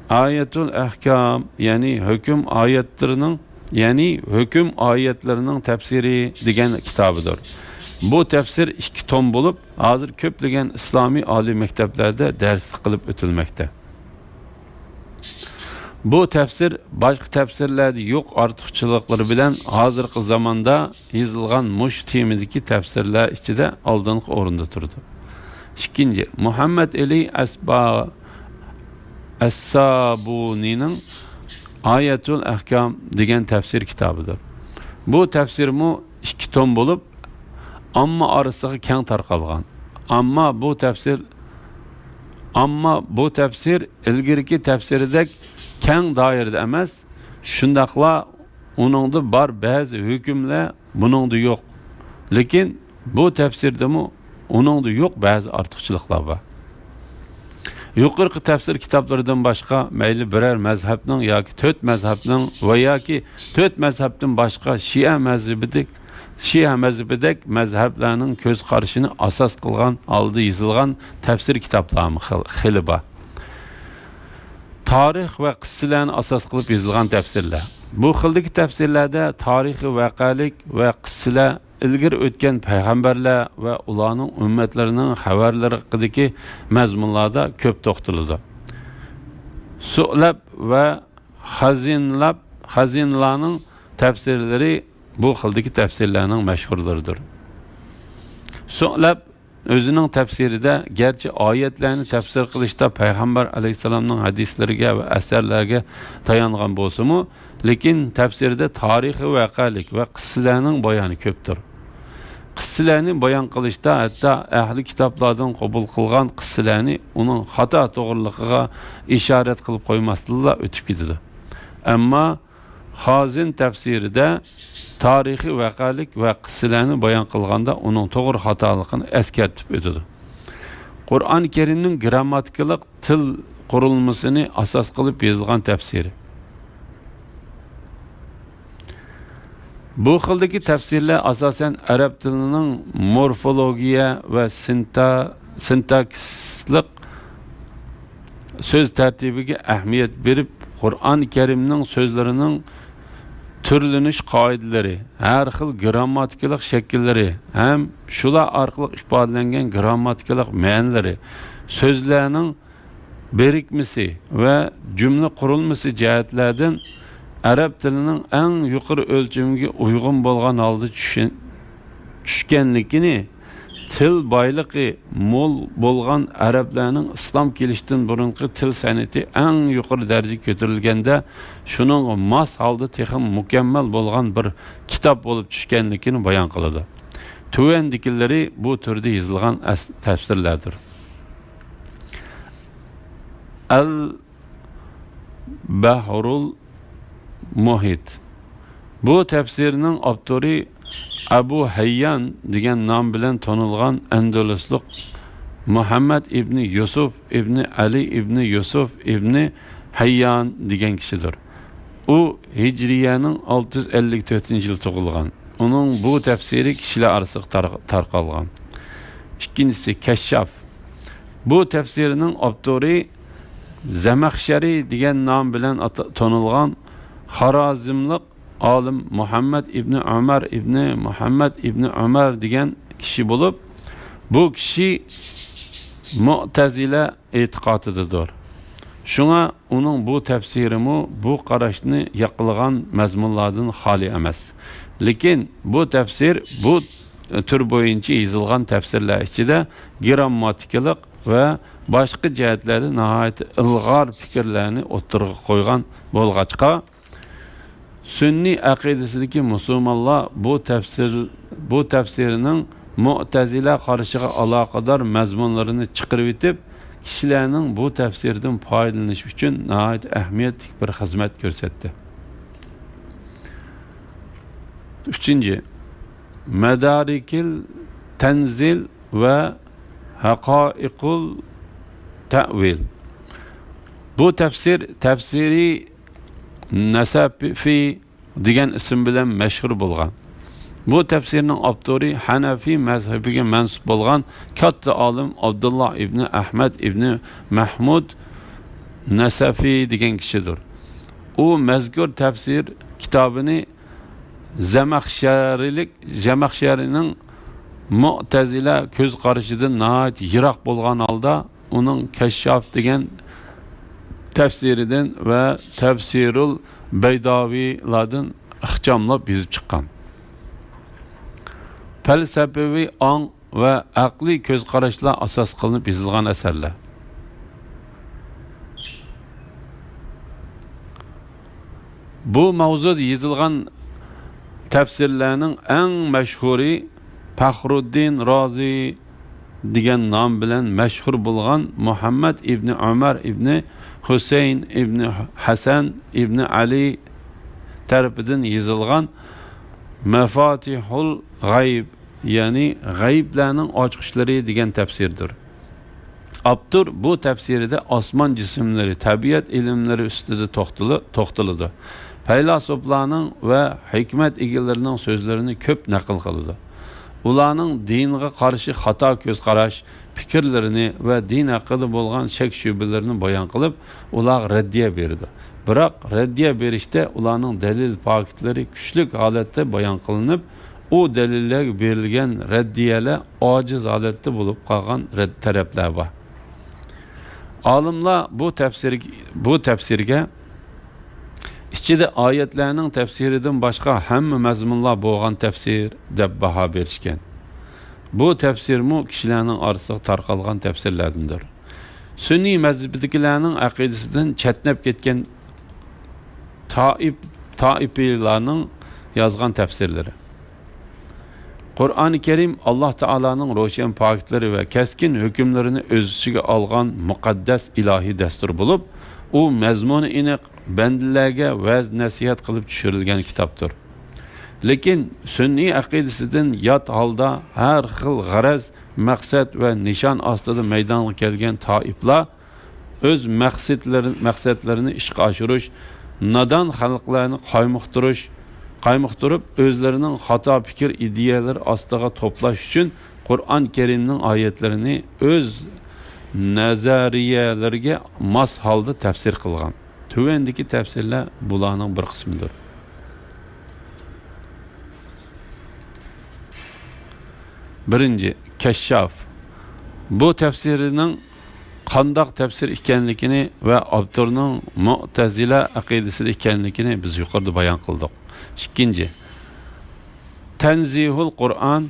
ئايەتۇل ئەھكام، يەنى ھۆكۈم ئايەتلىرىنىڭ، يەنى ھۆكۈم ئايەتلىرىنىڭ تەپسىرى دېگەن كىتابىدۇر. بۇ تەپسىر ئىككى توم بولۇپ، ھازىر كۆپلىگەن ئىسلامىي ئالىي مەكتەپلەردە دەرسلىك قىلىپ ئۆتۈلمەكتە. بۇ تەپسىر باشقا تەپسىرلەردە يوق ئارتۇقچىلىقلىرى بىلەن ھازىرقى زاماندا يېزىلغان مۇشۇ تېمىدىكى تەپسىرلەر ئىچىدە ئالدىنقى ئورۇندا تۇرىدۇ. ئىككىنچى، مۇھەممەد ئېلى ئەسبا-، ئەسسابۇنىنىڭ ئايەتۇل ئەھكام دېگەن تەپسىر كىتابىدۇر. بۇ تەپسىرمۇ ئىككى توم بولۇپ، ئامما ئارىسىغا كەڭ تارقالغان. ئامما بۇ تەپسىر، ئامما بۇ تەپسىر ئىلگىرىكى تەپسىردەك كەڭ دائىرىدە ئەمەس، شۇنداقلا ئۇنىڭدا بار بەزى ھۆكۈملەر بۇنىڭدا يوق. لېكىن بۇ تەپسىردىمۇ ئۇنىڭدا يوق بەزى ئارتۇقچىلىقلار بار. يۇقىرىقى تەپسىر كىتابلىرىدىن باشقا، مەيلى بىرەر مەزھەبنىڭ ياكى تۆت مەزھەبنىڭ ۋە ياكى تۆت مەزھەبتىن باشقا شىئە مەزھىپىدەك، شىئە مەزھىپىدەك مەزھەپلەرنىڭ كۆز قارىشىنى ئاساس قىلغان ھالدا يېزىلغان تەپسىر كىتابلارمۇ خىل-، خېلى بار. تارىخ ۋە قىسسىلەرنى ئاساس قىلىپ يېزىلغان تەپسىرلەر. بۇ خىلدىكى تەپسىرلەردە تارىخىي ۋەقەلىك ۋە قىسسىلەر ئىلگىرى ئۆتكەن پەيغەمبەرلەر ۋە ئۇلارنىڭ ئۈممەتلىرىنىڭ خەۋەرلىرى ھەققىدىكى مەزمۇنلاردا كۆپ توختىلىدۇ. سۇئلەب ۋە خازىنلاب، خازىنلارنىڭ تەپسىرلىرى بۇ خىلدىكى تەپسىرلەرنىڭ مەشھۇرلىرىدۇر. سۇئلەب ئۆزىنىڭ تەپسىرىدە گەرچە ئايەتلەرنى تەپسىر قىلىشتا پەيغەمبەر ئەلەيھىسسالامنىڭ ھەدىسلىرىگە ۋە ئەسەرلەرگە تايانغان بولسىمۇ، لېكىن تەپسىرىدە تارىخىي ۋەقەلىك ۋە قىسسىلەرنىڭ بايانى كۆپتۇر. قىسسىلەرنى بايان قىلىشتا ھەتتا ئەھلى كىتابلاردىن قوبۇل قىلغان قىسسىلەرنى ئۇنىڭ خاتا توغرىلىقىغا ئىشارەت قىلىپ قويماستىنلا ئۆتۈپ كېتىدۇ. ئەمما خازىن تەپسىرىدە تارىخىي ۋەقەلىك ۋە قىسسىلەرنى بايان قىلغاندا ئۇنىڭ توغرا خاتالىقىنى ئەسكەرتىپ ئۆتىدۇ. قۇرئان كەرىمنىڭ گىرامماتىكىلىق تىل قۇرۇلمىسىنى ئاساس قىلىپ يېزىلغان تەپسىرى. بۇ خىلدىكى تەپسىرلەر ئاساسەن ئەرەب تىلىنىڭ مورفولوگىيە ۋە سىنتا-، سىنتاكسىسلىق سۆز تەرتىپىگە ئەھمىيەت بېرىپ، قۇرئان كەرىمنىڭ سۆزلىرىنىڭ تۈرلىنىش قائىدىلىرى، ھەر خىل گىرامماتىكىلىق شەكىللىرى ھەم شۇلار ئارقىلىق ئىپادىلەنگەن گىرامماتىكىلىق مەنىلىرى، سۆزلەرنىڭ بىرىكمىسى ۋە جۈملە قۇرۇلمىسى جەھەتلەردىن ئەرەب تىلىنىڭ ئەڭ يۇقىرى ئۆلچىمىگە ئۇيغۇن بولغان ھالدا چۈشۈن-، چۈشكەنلىكىنى، تىل بايلىقى مول بولغان ئەرەبلەرنىڭ ئىسلام كېلىشتىن بۇرۇنقى تىل سەنئىتى ئەڭ يۇقىرى دەرىجىگە كۆتۈرۈلگەندە، شۇنىڭغا ماس ھالدا تېخىمۇ مۇكەممەل بولغان بىر كىتاب بولۇپ چۈشكەنلىكىنى بايان قىلىدۇ. تۆۋەندىكىلىرى بۇ تۈردە يېزىلغان ئەس-، تەپسىرلەردۇر. ئەل بەھرۇل مۇھىت. بۇ تەپسىرنىڭ ئاپتورى ئەبۇ ھەييان دېگەن نام بىلەن تونۇلغان ئەندەلۇسلۇق مۇھەممەد ئىبنى يۈسۈف ئىبنى ئەلى ئىبنى يۈسۈف ئىبنى ھەييان دېگەن كىشىدۇر. ئۇ ھىجرىيەنىڭ ئالتە يۈز ئەللىك تۆتىنچى يىل تۇغۇلغان. ئۇنىڭ بۇ تەپسىرى كىشىلەر ئارىسىغا تار-، تارقالغان. ئىككىنچىسى، كەششاف. بۇ تەپسىرنىڭ ئاپتورى زەمەخشەرى دېگەن نام بىلەن ئاتا-، تونۇلغان خارازملىق ئالىم مۇھەممەد ئىبنى ئۆمەر ئىبنى مۇھەممەد ئىبنى ئۆمەر دېگەن كىشى بولۇپ، بۇ كىشى مۇئتەزىلە ئېتىقادىدىدۇر. شۇڭا ئۇنىڭ بۇ تەپسىرىمۇ بۇ قاراشنى ياقلىغان مەزمۇنلاردىن خالىي ئەمەس. لېكىن بۇ تەپسىر بۇ تۈر بويىچە يېزىلغان تەپسىرلەر ئىچىدە گىرامماتىكىلىق ۋە باشقا جەھەتلەردە ناھايىتى ئىلغار پىكىرلەرنى ئوتتۇرىغا قويغان بولغاچقا، سۈننىي ئەقىدىسىدىكى مۇسۇلمانلار بۇ تەپسىر، بۇ تەپسىرنىڭ مۇئتەزىلە قارىشىغا ئالاقىدار مەزمۇنلىرىنى چىقىرىۋېتىپ، كىشىلەرنىڭ بۇ تەپسىردىن پايدىلىنىشى ئۈچۈن ناھايىتى ئەھمىيەتلىك بىر خىزمەت كۆرسەتتى. ئۈچىنچى، مەدارىكىل تەنزىل ۋە ھەقائىقۇل تەئۋىل. بۇ تەپسىر تەپسىرى نەسەفى دېگەن ئىسىم بىلەن مەشھۇر بولغان. بۇ تەپسىرنىڭ ئاپتورى ھەنەفىي مەزھىپىگە مەنسۇپ بولغان كاتتا ئالىم ئابدۇللا ئىبنى ئەھمەد ئىبنى مەھمۇد نەسەفى دېگەن كىشىدۇر. ئۇ مەزكۇر تەپسىر كىتابىنى زەمەخشەرىلىك، زەمەخشەرىنىڭ مۇئتەزىلە كۆز قارىشىدىن ناھايىتى يىراق بولغان ھالدا، ئۇنىڭ كەششاف دېگەن تەپسىرىدىن ۋە تەپسىرۇل بەيداۋىلاردىن ئىخچاملاپ يېزىپ چىققان. پەلسەپىۋى ئاڭ ۋە ئەقلىي كۆز قاراشلار ئاساس قىلىنىپ يېزىلغان ئەسەرلەر. بۇ ماۋزۇدا يېزىلغان تەپسىرلەرنىڭ ئەڭ مەشھۇرى پەخرۇددىن رازى دېگەن نام بىلەن مەشھۇر بولغان مۇھەممەد ئىبنى ئۆمەر ئىبنى ھۈسەيىن ئىبنى ھەسەن ئىبنى ئەلى تەرىپىدىن يېزىلغان مەفاتىھۇل غەيب، يەنى غەيىبلەرنىڭ ئاچقۇچلىرى دېگەن تەپسىردۇر. ئاپتور بۇ تەپسىرىدە ئاسمان جىسىملىرى، تەبىئەت ئىلىملىرى ئۈستىدە توختىلى-، توختىلىدۇ. پەيلاسوپلارنىڭ ۋە ھېكمەت ئىگىلىرىنىڭ سۆزلىرىنى كۆپ نەقىل قىلىدۇ. ئۇلارنىڭ دىنغا قارشى خاتا كۆز قاراش، پىكىرلىرىنى ۋە دىن ھەققىدە بولغان شەك-شۈبھىلىرىنى بايان قىلىپ، ئۇلارغا رەددىيە بېرىدۇ. بىراق، رەددىيە بېرىشتە ئۇلارنىڭ دەلىل-پاكىتلىرى كۈچلۈك ھالەتتە بايان قىلىنىپ، ئۇ دەلىللەرگە بېرىلگەن رەددىيەلەر ئاجىز ھالەتتە بولۇپ قالغان رەد-، تەرەپلەر بار. ئالىملار بۇ تەپسىر-، بۇ تەپسىرگە ئىچىدە ئايەتلەرنىڭ تەپسىرىدىن باشقا ھەممە مەزمۇنلار بولغان تەپسىر دەپ باھا بېرىشكەن. بۇ تەپسىرمۇ كىشىلەرنىڭ ئارىسىغا تارقالغان تەپسىرلەردىندۇر. سۈننىي مەزھىپىدىكىلەرنىڭ ئەقىدىسىدىن چەتنەپ كەتكەن تائىپ-، تائىپىلارنىڭ يازغان تەپسىرلىرى. قۇرئانى كەرىم ئاللاھ تائالانىڭ روشەن پاكىتلىرى ۋە كەسكىن ھۆكۈملىرىنى ئۆز ئىچىگە ئالغان مۇقەددەس ئىلاھىي دەستۇر بولۇپ، ئۇ مەزمۇنى ئېنىق، بەندىلەرگە ۋەز-نەسىھەت قىلىپ چۈشۈرۈلگەن كىتابتۇر. لېكىن سۈننىي ئەقىدىسىدىن يات ھالدا ھەر خىل غەرەز، مەقسەت ۋە نىشان ئاستىدا مەيدانغا كەلگەن تائىپلار ئۆز مەقسەتلىرى-، مەقسەتلىرىنى ئىشقا ئاشۇرۇش، نادان خەلقلەرنى قايمۇقتۇرۇش، قايمۇقتۇرۇپ، ئۆزلىرىنىڭ خاتا پىكىر ئىدىيەلىرى ئاستىغا توپلاش ئۈچۈن قۇرئان كەرىمنىڭ ئايەتلىرىنى ئۆز نەزەرىيەلىرىگە ماس ھالدا تەپسىر قىلغان. تۆۋەندىكى تەپسىرلەر بۇلارنىڭ بىر قىسمىدۇر. بىرىنچى، كەششاف. بۇ تەپسىرىنىڭ قانداق تەپسىر ئىكەنلىكىنى ۋە ئاپتورنىڭ مۇئتەزىلە ئەقىدىسىدە ئىكەنلىكىنى بىز يۇقىرىدا بايان قىلدۇق. ئىككىنچى، تەنزىھۇل قۇرئان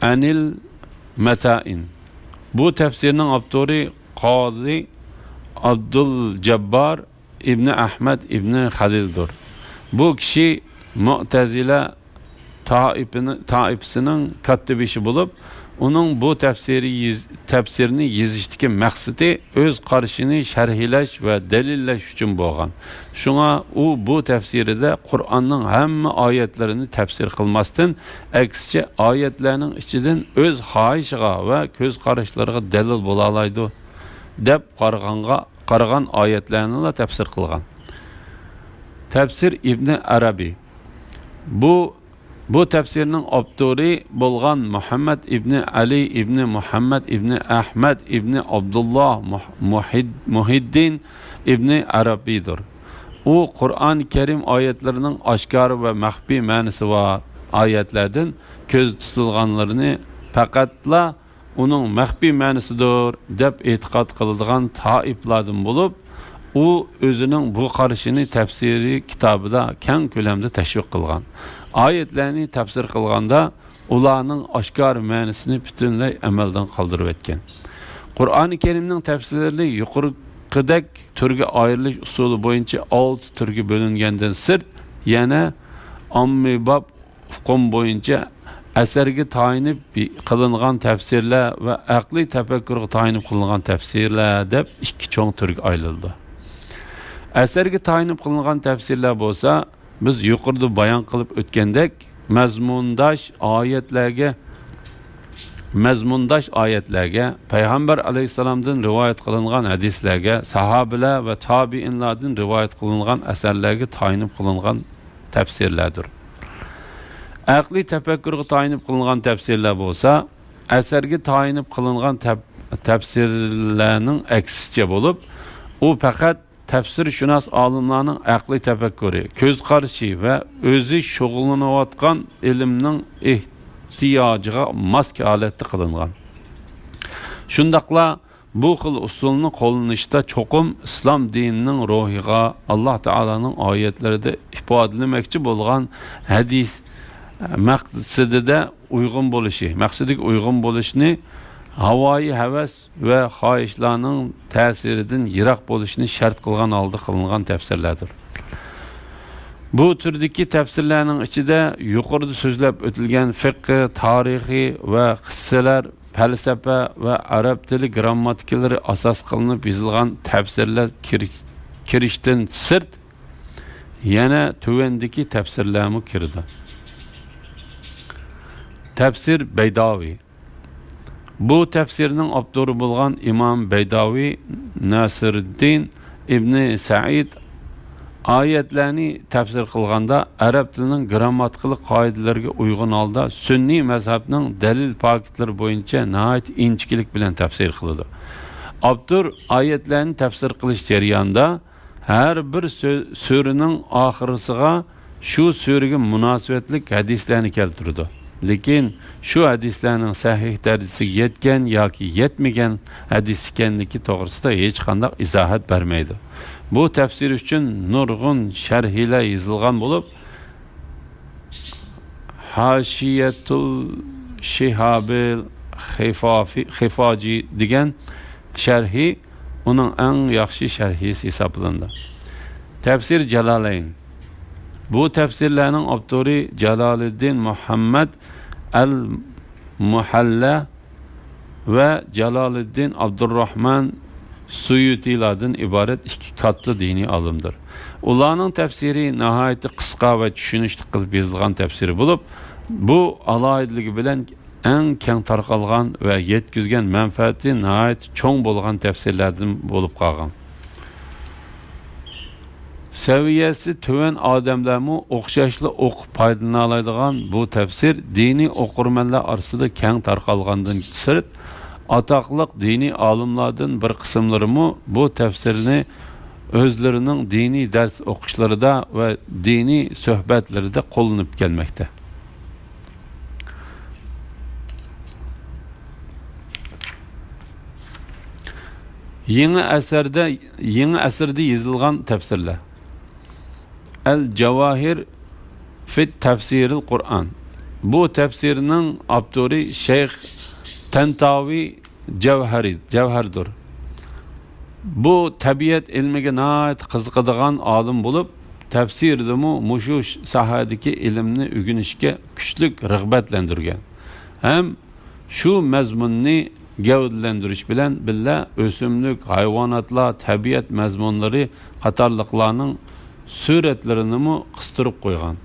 ئەنىل مەتائىن. بۇ تەپسىرنىڭ ئاپتورى قازى ئابدۇل جەببار ئىبنى ئەھمەد ئىبنى خەلىلدۇر. بۇ كىشى مۇئتەزىلە تائىپىنى-، تائىپىسىنىڭ كاتتىبېشى بولۇپ، ئۇنىڭ بۇ تەپسىرى يېز-، تەپسىرنى يېزىشتىكى مەقسىتى ئۆز قارىشىنى شەرھلەش ۋە دەلىللەش ئۈچۈن بولغان. شۇڭا ئۇ بۇ تەپسىرىدە قۇرئاننىڭ ھەممە ئايەتلىرىنى تەپسىر قىلماستىن، ئەكسىچە ئايەتلەرنىڭ ئىچىدىن ئۆز خاھىشىغا ۋە كۆز قاراشلىرىغا دەلىل بولالايدۇ دەپ قارىغانغا، قارىغان ئايەتلەرنىلا تەپسىر قىلغان. تەپسىر ئىبنى ئەرەبىي. بۇ، بۇ تەپسىرنىڭ ئاپتورى بولغان مۇھەممەد ئىبنى ئەلى ئىبنى مۇھەممەد ئىبنى ئەھمەد ئىبنى ئابدۇللا مۇھ-، مۇھىد-، مۇھىددىن ئىبنى ئەرەبىيدۇر. ئۇ قۇرئان كەرىم ئايەتلىرىنىڭ ئاشكارا ۋە مەخپىي مەنىسى بار ئايەتلەردىن كۆزدە تۇتۇلغانلىرىنى پەقەتلا ئۇنىڭ مەخپىي مەنىسىدۇر دەپ ئېتىقاد قىلىدىغان تائىپلاردىن بولۇپ، ئۇ ئۆزىنىڭ بۇ قارىشىنى تەپسىرىي كىتابىدا كەڭ كۆلەمدە تەشۋىق قىلغان. ئايەتلەرنى تەپسىر قىلغاندا، ئۇلارنىڭ ئاشكارا مەنىسىنى پۈتۈنلەي ئەمەلدىن قالدۇرۇۋەتكەن. قۇرئانى كەرىمنىڭ تەپسىرلىرى يۇقىرىقىدەك تۈرگە ئايرىلىش ئۇسۇلى بويىچە ئالتە تۈرگە بۆلۈنگەندىن سىرت، يەنە ئاممىباب ئۇقۇم بويىچە ئەسەرگە تايىنىپ قىلىنغان تەپسىرلەر ۋە ئەقلىي تەپەككۇرغا تايىنىپ قىلىنغان تەپسىرلەر دەپ ئىككى چوڭ تۈرگە ئايرىلىدۇ. ئەسەرگە تايىنىپ قىلىنغان تەپسىرلەر بولسا، بىز يۇقىرىدا بايان قىلىپ ئۆتكەندەك، مەزمۇنداش ئايەتلەرگە، مەزمۇنداش ئايەتلەرگە، پەيغەمبەر ئەلەيھىسسالامدىن رىۋايەت قىلىنغان ھەدىسلەرگە، ساھابىلەر ۋە تابىئىنلاردىن رىۋايەت قىلىنغان ئەسەرلەرگە تايىنىپ قىلىنغان تەپسىرلەردۇر. ئەقلىي تەپەككۇرغا تايىنىپ قىلىنغان تەپسىرلەر بولسا، ئەسەرگە تايىنىپ قىلىنغان تەپ-، تەپسىرلەرنىڭ ئەكسىچە بولۇپ، ئۇ پەقەت تەپسىرشۇناس ئالىملارنىڭ ئەقلىي تەپەككۇرى، كۆز قارىشى ۋە ئۆزى شۇغۇللىنىۋاتقان ئىلىمنىڭ ئېھتىياجىغا ماس ھالەتتە قىلىنغان. شۇنداقلا بۇ خىل ئۇسۇلنى قوللىنىشتا چوقۇم ئىسلام دىنىنىڭ روھىغا، ئاللا تائالانىڭ ئايەتلىرىدە ئىپادىلىمەكچى بولغان ھەدىس مەقسىتىدە ئۇيغۇن بولۇشى، مەقسىتىگە ئۇيغۇن بولۇشنى، ھاۋايى ھەۋەس ۋە خاھىشلارنىڭ تەسىرىدىن يىراق بولۇشنى شەرت قىلغان ھالدا قىلىنغان تەپسىرلەردۇر. بۇ تۈردىكى تەپسىرلەرنىڭ ئىچىدە يۇقىرىدا سۆزلەپ ئۆتۈلگەن فىقھى، تارىخى ۋە قىسسىلەر، پەلسەپە ۋە ئەرەب تىلى گىرامماتىكىلىرى ئاساس قىلىنىپ يېزىلغان تەپسىرلەر كىر-، كىرىشتىن سىرت، يەنە تۆۋەندىكى تەپسىرلەرمۇ كىرىدۇ. تەپسىر بەيداۋى. بۇ تەپسىرنىڭ ئاپتورى بولغان ئىمام بەيداۋى ناسىرىددىن ئىبنى سەئىد ئايەتلەرنى تەپسىر قىلغاندا، ئەرەب تىلىنىڭ گىرامماتىكىلىق قائىدىلىرىگە ئۇيغۇن ھالدا سۈننىي مەزھەپنىڭ دەلىل پاكىتلىرى بويىچە ناھايىتى ئىنچىكىلىك بىلەن تەپسىر قىلىدۇ. ئاپتور ئايەتلەرنى تەپسىر قىلىش جەريانىدا ھەر بىر سۆ-، سۈرىنىڭ ئاخىرىسىغا شۇ سۈرىگە مۇناسىۋەتلىك ھەدىسلەرنى كەلتۈرىدۇ. لېكىن شۇ ھەدىسلەرنىڭ سەھىھ دەرىجىسىگە يەتكەن ياكى يەتمىگەن ھەدىس ئىكەنلىكى توغرىسىدا ھېچقانداق ئىزاھات بەرمەيدۇ. بۇ تەپسىر ئۈچۈن نۇرغۇن شەرھلەر يېزىلغان بولۇپ، ھاشىيەتۇل شىھابىل خىفافى-، خىفاجى دېگەن شەرھى ئۇنىڭ ئەڭ ياخشى شەرھى ھېسابلىنىدۇ. تەپسىر جالالەين. بۇ تەپسىرلەرنىڭ ئاپتورى جالالىددىن مۇھەممەد ئەل مۇھەللە ۋە جالالىددىن ئابدۇرراھمان سۇيۇتىلاردىن ئىبارەت ئىككى كاتتا دىنىي ئالىمدۇر. ئۇلارنىڭ تەپسىرى ناھايىتى قىسقا ۋە چۈشىنىشلىك قىلىپ يېزىلغان تەپسىرى بولۇپ، بۇ ئالاھىدىلىكى بىلەن ئەڭ كەڭ تارقالغان ۋە يەتكۈزگەن مەنپەئەتى ناھايىتى چوڭ بولغان تەپسىرلەردىن بولۇپ قالغان. سەۋىيەسى تۆۋەن ئادەملەرمۇ ئوخشاشلا ئوقۇپ پايدىلىنالايدىغان بۇ تەپسىر دىنىي ئوقۇرمەنلەر ئارىسىدا كەڭ تارقالغاندىن سىرت، ئاتاقلىق دىنىي ئالىملاردىن بىر قىسىملىرىمۇ بۇ تەپسىرنى ئۆزلىرىنىڭ دىنىي دەرس ئوقۇشلىرىدا ۋە دىنىي سۆھبەتلىرىدە قوللىنىپ كەلمەكتە. يېڭى ئەسىردە، يېڭى ئەسىردە يېزىلغان تەپسىرلەر. ئەل جاۋاھىر فىت تەفسىرىل قۇرئان. بۇ تەپسىرنىڭ ئاپتورى شەيخ تەنتاۋى جەۋھەرى، جەۋھەردۇر. بۇ تەبىئەت ئىلمىگە ناھايىتى قىزىقىدىغان ئالىم بولۇپ، تەپسىردىمۇ مۇشۇ ساھەدىكى ئىلىمنى ئۆگىنىشكە كۈچلۈك رىغبەتلەندۈرگەن ھەم شۇ مەزمۇننى گەۋدىلەندۈرۈش بىلەن بىللە، ئۆسۈملۈك، ھايۋاناتلار، تەبىئەت مەزمۇنلىرى قاتارلىقلارنىڭ سۈرەتلىرىنىمۇ قىستۇرۇپ قويغان.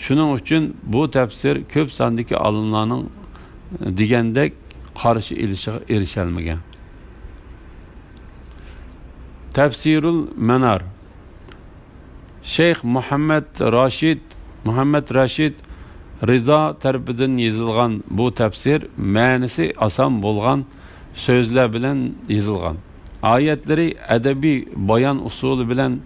شۇنىڭ ئۈچۈن بۇ تەپسىر كۆپ ساندىكى ئالىملارنىڭ دېگەندەك قارشى ئېلىشىغا ئېرىشەلمىگەن. تەفسىرۇل مەنار. شەيخ مۇھەممەد راشىد، مۇھەممەد راشىد رىزا تەرىپىدىن يېزىلغان بۇ تەپسىر مەنىسى ئاسان بولغان سۆزلەر بىلەن يېزىلغان. ئايەتلىرى ئەدەبىي بايان ئۇسۇلى بىلەن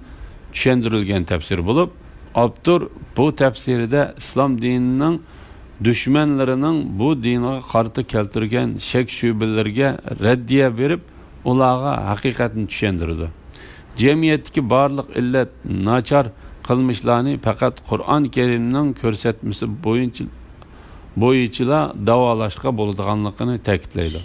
چۈشەندۈرۈلگەن تەپسىر بولۇپ، ئاپتور بۇ تەپسىرىدە ئىسلام دىنىنىڭ دۈشمەنلىرىنىڭ بۇ دىنغا قارىتا كەلتۈرگەن شەك-شۈبھىلىرىگە رەددىيە بېرىپ، ئۇلارغا ھەقىقەتنى چۈشەندۈرىدۇ. جەمئىيەتتىكى بارلىق ئىللەت، ناچار قىلمىشلارنى پەقەت قۇرئان كەرىمنىڭ كۆرسەتمىسى بويىچە، بويىچىلا داۋالاشقا بولىدىغانلىقىنى تەكىتلەيدۇ.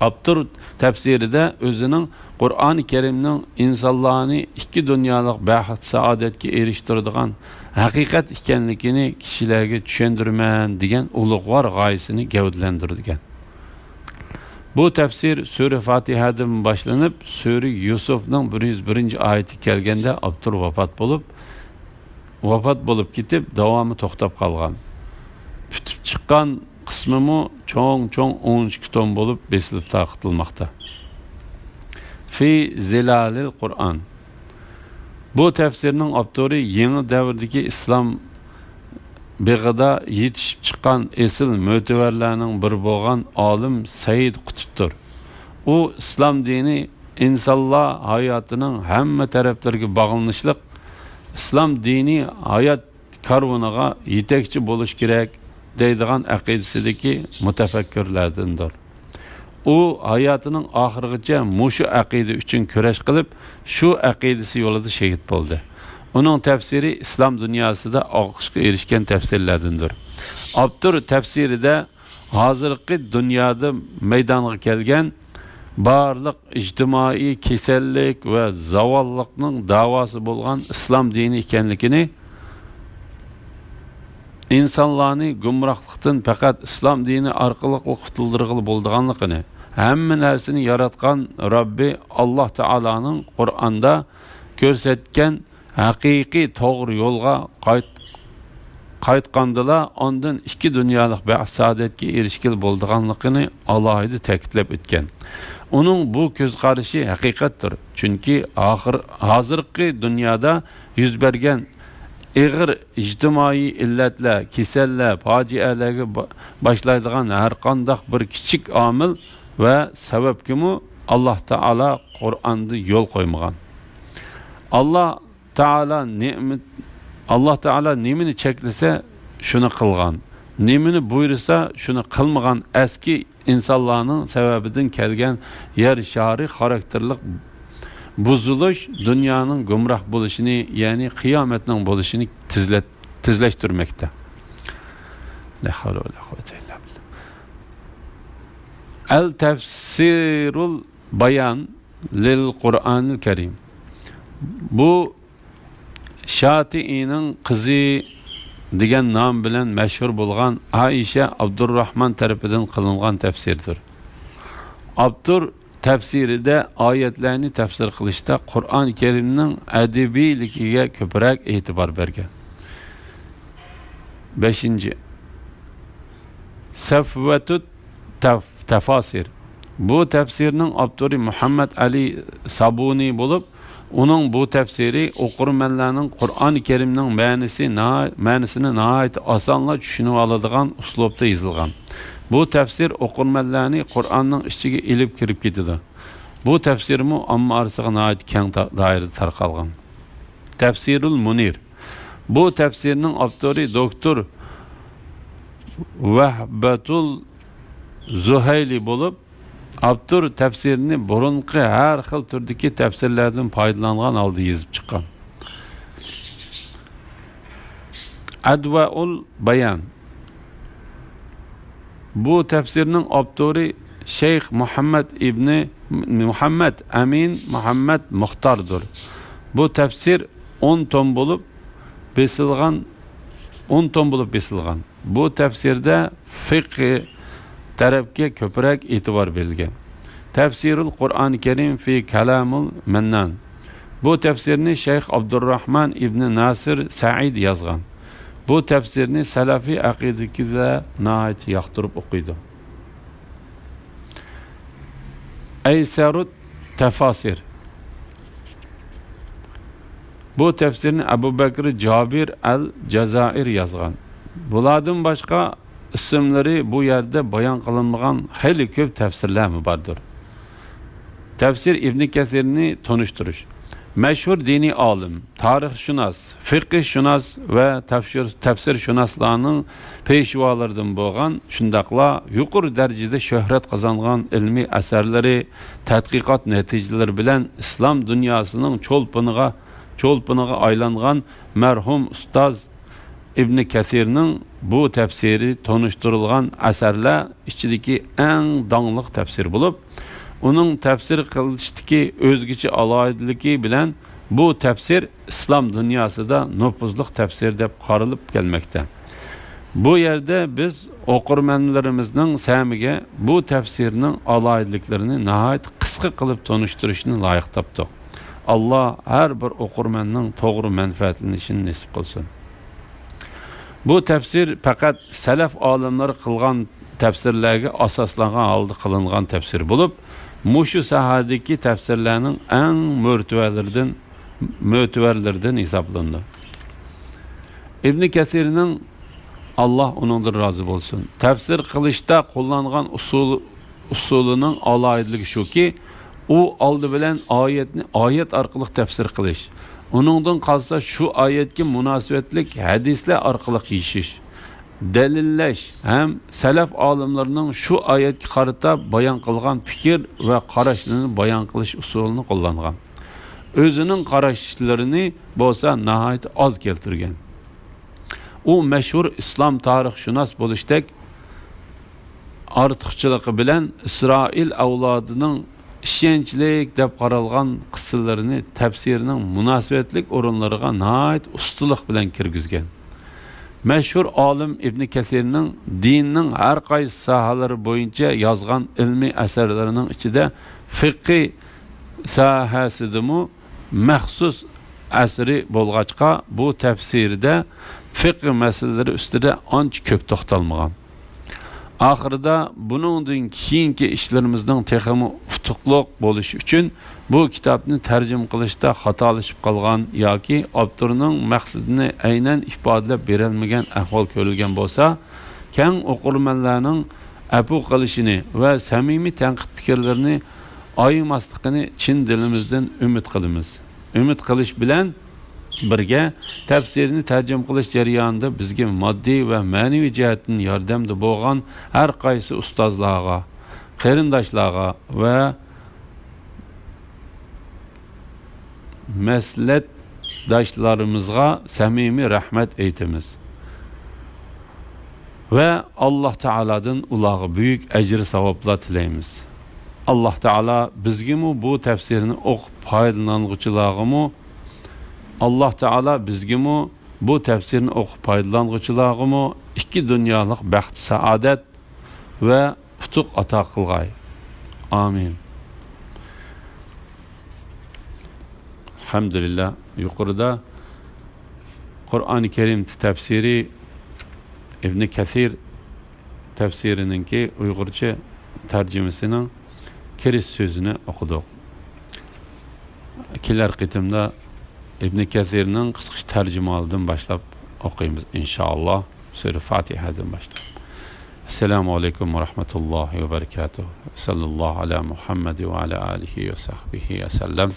ئاپتور تەپسىرىدە ئۆزىنىڭ قۇرئان كەرىمنىڭ ئىنسانلارنى ئىككى دۇنيالىق بەخت-سائادەتكە ئېرىشتۈرىدىغان ھەقىقەت ئىكەنلىكىنى كىشىلەرگە چۈشەندۈرىمەن دېگەن ئۇلۇغۋار غايىسىنى گەۋدىلەندۈرگەن. بۇ تەپسىر سۈرە فاتىھەدىن باشلىنىپ، سۈرە يۈسۈفنىڭ بىر يۈز بىرىنچى ئايىتىگە كەلگەندە ئاپتور ۋاپات بولۇپ، ۋاپات بولۇپ كېتىپ، داۋامى توختاپ قالغان. پۈتۈپ چىققان قىسمىمۇ چوڭ-چوڭ ئون ئىككى توم بولۇپ بېسىلىپ تارقىتىلماقتا. في ظلال القرآن. بۇ تەپسىرنىڭ ئاپتورى يېڭى دەۋردىكى ئىسلام بېغىدا يېتىشىپ چىققان ئېسىل مۆتىۋەرلەرنىڭ بىرى بولغان ئالىم سەيىد قۇتۇپتۇر. ئۇ ئىسلام دىنى ئىنسانلار ھاياتىنىڭ ھەممە تەرەپلىرىگە باغلىنىشلىق، ئىسلام دىنى ھايات كارۋىنىغا يېتەكچى بولۇش كېرەك دەيدىغان ئەقىدىسىدىكى مۇتەپەككۇرلاردىندۇر. ئۇ ھاياتىنىڭ ئاخىرىغىچە مۇشۇ ئەقىدە ئۈچۈن كۈرەش قىلىپ، شۇ ئەقىدىسى يولىدا شېھىت بولدى. ئۇنىڭ تەپسىرى ئىسلام دۇنياسىدا ئالقىشقا ئېرىشكەن تەپسىرلەردىندۇر. ئاپتور تەپسىرىدە ھازىرقى دۇنيادا مەيدانغا كەلگەن بارلىق ئىجتىمائىي كېسەللىك ۋە زاۋاللىقنىڭ داۋاسى بولغان ئىسلام دىنى ئىكەنلىكىنى، ئىنسانلارنى گۇمراھلىقتىن پەقەت ئىسلام دىنى ئارقىلىقلا قۇتۇلدۇرغىلى بولىدىغانلىقىنى، ھەممە نەرسىنى ياراتقان رەببى ئاللاھ تائالانىڭ قۇرئاندا كۆرسەتكەن ھەقىقىي توغرا يولغا قايت-، قايتقاندىلا ئاندىن ئىككى دۇنيالىق بەخت-سائادەتكە ئېرىشكىلى بولىدىغانلىقىنى ئالاھىدە تەكىتلەپ ئۆتكەن. ئۇنىڭ بۇ كۆز قارىشى ھەقىقەتتۇر، چۈنكى ئاخىر، ھازىرقى دۇنيادا يۈز بەرگەن ئېغىر ئىجتىمائىي ئىللەتلەر، كېسەللەر، پاجىئەلەرگە با-، باشلايدىغان ھەرقانداق بىر كىچىك ئامىل ۋە سەۋەبكىمۇ ئاللاھ تائالا قۇرئاندا يول قويمىغان. ئاللاھ تائالا نېمە، ئاللاھ تائالا نېمىنى چەكلىسە، شۇنى قىلغان. نېمىنى بۇيرۇسا، شۇنى قىلمىغان ئەسكى ئىنسانلارنىڭ سەۋەبىدىن كەلگەن يەر شارى خاراكتېرلىق بۇزۇلۇش دۇنيانىڭ گۇمراھ بولۇشىنى، يەنى قىيامەتنىڭ بولۇشىنى تېزلەت-، تېزلەشتۈرمەكتە. لا ھەۋلە ۋە لا قۇۋۋەتە ئىللا بىللاھ. ئەل تەفسىرۇل بايان لىل قۇرئانىل كەرىم. بۇ شاتىئىنىڭ قىزى دېگەن نام بىلەن مەشھۇر بولغان ئائىشە ئابدۇرراھمان تەرىپىدىن قىلىنغان تەپسىردۇر. ئاپتور تەپسىرىدە ئايەتلەرنى تەپسىر قىلىشتا قۇرئان كەرىمنىڭ ئەدەبىيلىكىگە كۆپرەك ئېتىبار بەرگەن. بەشىنچى، سەفۋەتۇت تەف-، تەفاسىر. بۇ تەپسىرنىڭ ئاپتورى مۇھەممەد ئەلى سابۇنى بولۇپ، ئۇنىڭ بۇ تەپسىرى ئوقۇرمەنلەرنىڭ قۇرئان كەرىمنىڭ مەنىسى ناھا-، مەنىسىنى ناھايىتى ئاسانلا چۈشىنىۋالىدىغان ئۇسلۇبتا يېزىلغان. بۇ تەپسىر ئوقۇرمەنلەرنى قۇرئاننىڭ ئىچىگە ئېلىپ كىرىپ كېتىدۇ. بۇ تەپسىرمۇ ئامما ئارىسىغا ناھايىتى كەڭ تا-، دائىرىدە تارقالغان. تەپسىرۇل مۇنىر. بۇ تەپسىرنىڭ ئاپتورى دوكتور ۋەھبەتۇل زۇھەيلى بولۇپ، ئاپتور تەپسىرنى بۇرۇنقى ھەر خىل تۈردىكى تەپسىرلەردىن پايدىلانغان ھالدا يېزىپ چىققان. ئەدۋائۇل بايان. بۇ تەپسىرنىڭ ئاپتورى شەيخ مۇھەممەد ئىبنى مۇھەممەد ئەمىن مۇھەممەد مۇختاردۇر. بۇ تەپسىر ئون توم بولۇپ بېسىلغان، ئون توم بولۇپ بېسىلغان. بۇ تەپسىردە فىقھى تەرەپكە كۆپرەك ئېتىبار بېرىلگەن. تەپسىرۇل قۇرئان كەرىم فى كالامۇل مەننان. بۇ تەپسىرنى شەيخ ئابدۇرراھمان ئىبنى ناسىر سەئىد يازغان. بۇ تەپسىرنى سەلەفىي ئەقىدىدىكىلەر ناھايىتى ياقتۇرۇپ ئوقۇيدۇ. ئەيسەرۇت تەفاسىر. بۇ تەپسىرنى ئەبۇ بەكرى جابىر ئەل جازائىر يازغان. بۇلاردىن باشقا ئىسىملىرى بۇ يەردە بايان قىلىنمىغان خېلى كۆپ تەپسىرلەرمۇ باردۇر. تەپسىر ئىبنى كەسىرنى تونۇشتۇرۇش. مەشھۇر دىنىي ئالىم، تارىخشۇناس، فىقھشۇناس ۋە تەپسىر-، تەپسىرشۇناسلارنىڭ پېشۋالىرىدىن بولغان، شۇنداقلا يۇقىرى دەرىجىدە شۆھرەت قازانغان ئىلمىي ئەسەرلىرى، تەتقىقات نەتىجىلىرى بىلەن ئىسلام دۇنياسىنىڭ چولپىنىغا، چولپىنىغا ئايلانغان مەرھۇم ئۇستاز ئىبنى كەسىرنىڭ بۇ تەپسىرى تونۇشتۇرۇلغان ئەسەرلەر ئىچىدىكى ئەڭ داڭلىق تەپسىر بولۇپ، ئۇنىڭ تەپسىر قىلىشتىكى ئۆزگىچە ئالاھىدىلىكى بىلەن بۇ تەپسىر ئىسلام دۇنياسىدا نوپۇزلۇق تەپسىر دەپ قارىلىپ كەلمەكتە. بۇ يەردە بىز ئوقۇرمەنلىرىمىزنىڭ سەمىگە بۇ تەپسىرنىڭ ئالاھىدىلىكلىرىنى ناھايىتى قىسقا قىلىپ تونۇشتۇرۇشنى لايىق تاپتۇق. ئاللا ھەر بىر ئوقۇرمەننىڭ توغرا مەنپەئەتلىنىشىنى نېسىپ قىلسۇن. بۇ تەپسىر پەقەت سەلەف ئالىملىرى قىلغان تەپسىرلەرگە ئاساسلانغان ھالدا قىلىنغان تەپسىر بولۇپ، مۇشۇ ساھەدىكى تەپسىرلەرنىڭ ئەڭ مۆتىۋەرلىرىدىن، مۆتىۋەرلىرىدىن ھېسابلىنىدۇ. ئىبنى كەسىرنىڭ، ئاللا ئۇنىڭدىن رازى بولسۇن، تەپسىر قىلىشتا قوللانغان ئۇسۇل، ئۇسۇلىنىڭ ئالاھىدىلىكى شۇكى، ئۇ ئالدى بىلەن ئايەتنى ئايەت ئارقىلىق تەپسىر قىلىش، ئۇنىڭدىن قالسا شۇ ئايەتكە مۇناسىۋەتلىك ھەدىسلەر ئارقىلىق يېشىش، دەلىللەش ھەم سەلەف ئالىملىرىنىڭ شۇ ئايەتكە قارىتا بايان قىلغان پىكىر ۋە قاراشلىرىنى بايان قىلىش ئۇسۇلىنى قوللانغان. ئۆزىنىڭ قاراشلىرىنى بولسا ناھايىتى ئاز كەلتۈرگەن. ئۇ مەشھۇر ئىسلام تارىخشۇناس بولۇشتەك، ئارتۇقچىلىقى بىلەن ئىسرائىل ئەۋلادىنىڭ ئىشەنچلىك دەپ قارالغان قىسسىلىرىنى تەپسىرىنىڭ مۇناسىۋەتلىك ئورۇنلىرىغا ناھايىتى ئۇستىلىق بىلەن كىرگۈزگەن. مەشھۇر ئالىم ئىبنى كەسىرنىڭ دىننىڭ ھەر قايسى ساھەلىرى بويىچە يازغان ئىلمىي ئەسەرلىرىنىڭ ئىچىدە فىقھى ساھەسىدىمۇ مەخسۇس ئەسىرى بولغاچقا، بۇ تەپسىرىدە فىقھى مەسىلىلىرى ئۈستىدە ئانچە كۆپ توختالمىغان. ئاخىرىدا بۇنىڭدىن كېيىنكى ئىشلىرىمىزنىڭ تېخىمۇ ئۇتۇقلۇق بولۇشى ئۈچۈن، بۇ كىتابنى تەرجىمە قىلىشتا خاتالىشىپ قالغان ياكى ئاپتورنىڭ مەقسىتىنى ئەينەن ئىپادىلەپ بېرەلمىگەن ئەھۋال كۆرۈلگەن بولسا، كەڭ ئوقۇرمەنلەرنىڭ ئەپۇ قىلىشىنى ۋە سەمىمىي تەنقىد پىكىرلىرىنى ئايىماسلىقىنى چىن دىلىمىزدىن ئۈمىد قىلىمىز. ئۈمىد قىلىش بىلەن بىرگە، تەپسىرنى تەرجىمە قىلىش جەريانىدا بىزگە ماددىي ۋە مەنىۋى جەھەتتىن ياردەمدە بولغان ھەر قايسى ئۇستازلارغا، قېرىنداشلارغا ۋە مەسلەتداشلىرىمىزغا سەمىمىي رەھمەت ئېيتىمىز ۋە ئاللاھ تائالادىن ئۇلارغا بۈيۈك ئەجىر-ساۋابلار تىلەيمىز. ئاللاھ تائالا بىزگىمۇ، بۇ تەپسىرنى ئوقۇپ پايدىلانغۇچىلارغىمۇ، ئاللاھ تائالا بىزگىمۇ، بۇ تەپسىرنى ئوقۇپ پايدىلانغۇچىلارغىمۇ ئىككى دۇنيالىق بەخت-سائادەت ۋە ئۇتۇق ئاتا قىلغاي. ئامىن. ئەلھەمدۇلىللاھ، يۇقىرىدا قۇرئانى كەرىم تەپسىرى، ئىبنى كەسىر تەپسىرىنىڭكى ئۇيغۇرچە تەرجىمىسىنىڭ كىرىش سۆزىنى ئوقۇدۇق. كېلەر قېتىمدا ئىبنى كەسىرنىڭ قىسقىچە تەرجىمىھالىدىن باشلاپ ئوقۇيمىز، ئىنشائاللاھ. سۈرە فاتىھەدىن باشلاپ. السلام عليكم ورحمة الله وبركاته. صلى الله على محمد وعلى آله وصحبه وسلم.